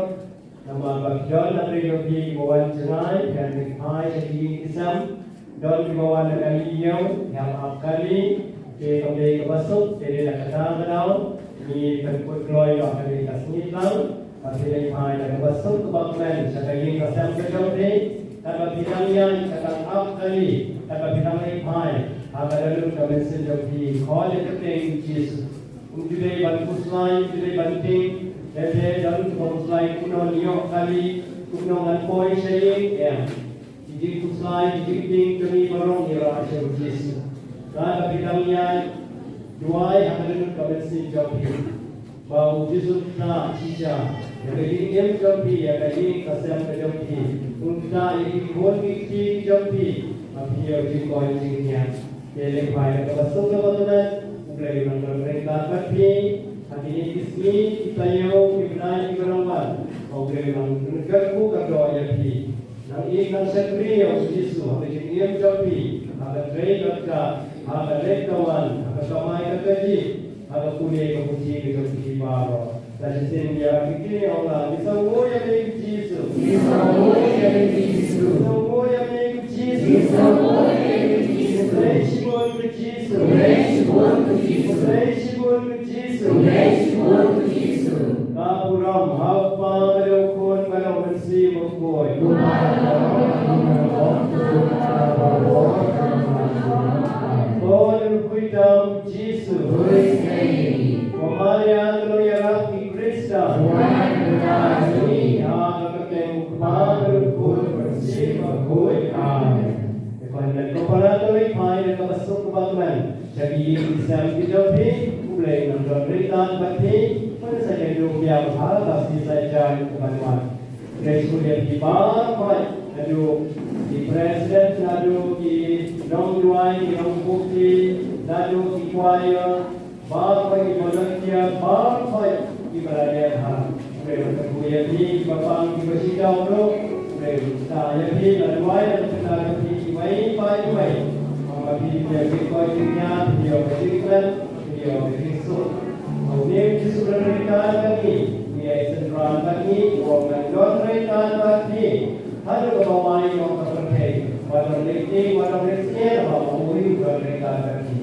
namar ba ki don na pdeng jong phi kiba wan jngai, phi hap ban phai sha ki ïing ki sem, don kiba wan na kali ïew, phi hap ap kali, te kam dei kaba suk, te dei na kata ka daw, ngi pynkut kloi ïa kane ka sngi tlang, ba phi leit phai da kaba suk kaba kmen sha ka ïing ka sem ka jong phi, katba phi dang ïaid, katba ap kali, katba phi dang leit phai ha ka dohnud ka mynsiem jong phi, khot ïa ka kyrteng Jisu. Um ju dei ban khuslai, um ju dei ban tieng, hynrei don kiba khuslai kumno ïoh kali, kumno ngan poi sha ïing, em. Ki jingkhuslai, ki jingtieng jong ngi baroh ngi rah sha u Jisu. Katba phi dang ïaid, duwai ha ka dohnud ka mynsiem jong phi, ba u Jisu un ktah shisha ïa ka jingim jong phi, ïa ka ïing ka sem ka jong phi. Un ktah ïa ki khun ki kti ki jong phi, ba phi ïoh jingkoit jingkhiah. Te leit phai da kaba suk kaba kmen, U Blei un nang don ryngkat bad phi ha kine ki sngi, ki taïew, ki bnai kiba dang wan. Ba U Blei un nang kyrkhu kyrdoh ïa phi. Nang ïeit nang shakri ïa u Jisu ha ka jingim jong phi, ha ka trei ka ktah, ha ka leit ka wan, ha ka kamai ka kajih, ha ka pule ka puthi ka jong phi baroh. Sa shisien ïa kine ong lang, ngi sngewbha ïa me ko Jisu. Ngi sngewbha ïa me ko Jisu. Ngi sngewbha ïa me ko Jisu. Ngi sngewbha ïa me ko Jisu. Khublei shibun ko Jisu. Khublei shibun ko Jisu. Khublei shibun ko Jisu. Khublei shibun ko Jisu. Ka burom ha u Kpa bad ha u Khun bad ha u Mynsiem Bakhuid. Ko Khun, khuid tam Jisu. Ko Maria ka nongïarap i Khrist. Ha ka kyrteng u Kpa bad u Khun bad u Mynsiem Bakhuid. Amen. Te ko hynmen ko para, to leit phai da kaba suk kaba kmen sha ki ïing ki sem ki jong phi. U Blei un nang don ryngkat bad phi. Mynta sa ïa ka duh biang ha ka sngi Saitjaiñ kaban wan. Khublei shibun ïa phi baroh, naduh ki president, naduh ki nongduwai, ki nongbuki, naduh ki choir, baroh ki volunteer, baroh kiba la leh ha. Khublei ban kyrkhu ïa phi, kiba pang, kiba shynrang ruh. Khublei ban kyrkhu ïa phi, la duwai, la kyrkhu ïa phi, kiwei pa kiwei. Ba phi, phi ïoh ka jingkoit jingkhiah, phi ïoh ka jingkmen, phi ïoh ka jingsuk. Une u Jisu u don ryngkat bad ngi, ngi ai synran bad ngi, u ong ngan don ryngkat bad phi. Haduh kaba wai jong ka pyrthei, wat ym leit tieng, wat ym leit sngewbha, ba u don ryngkat bad phi.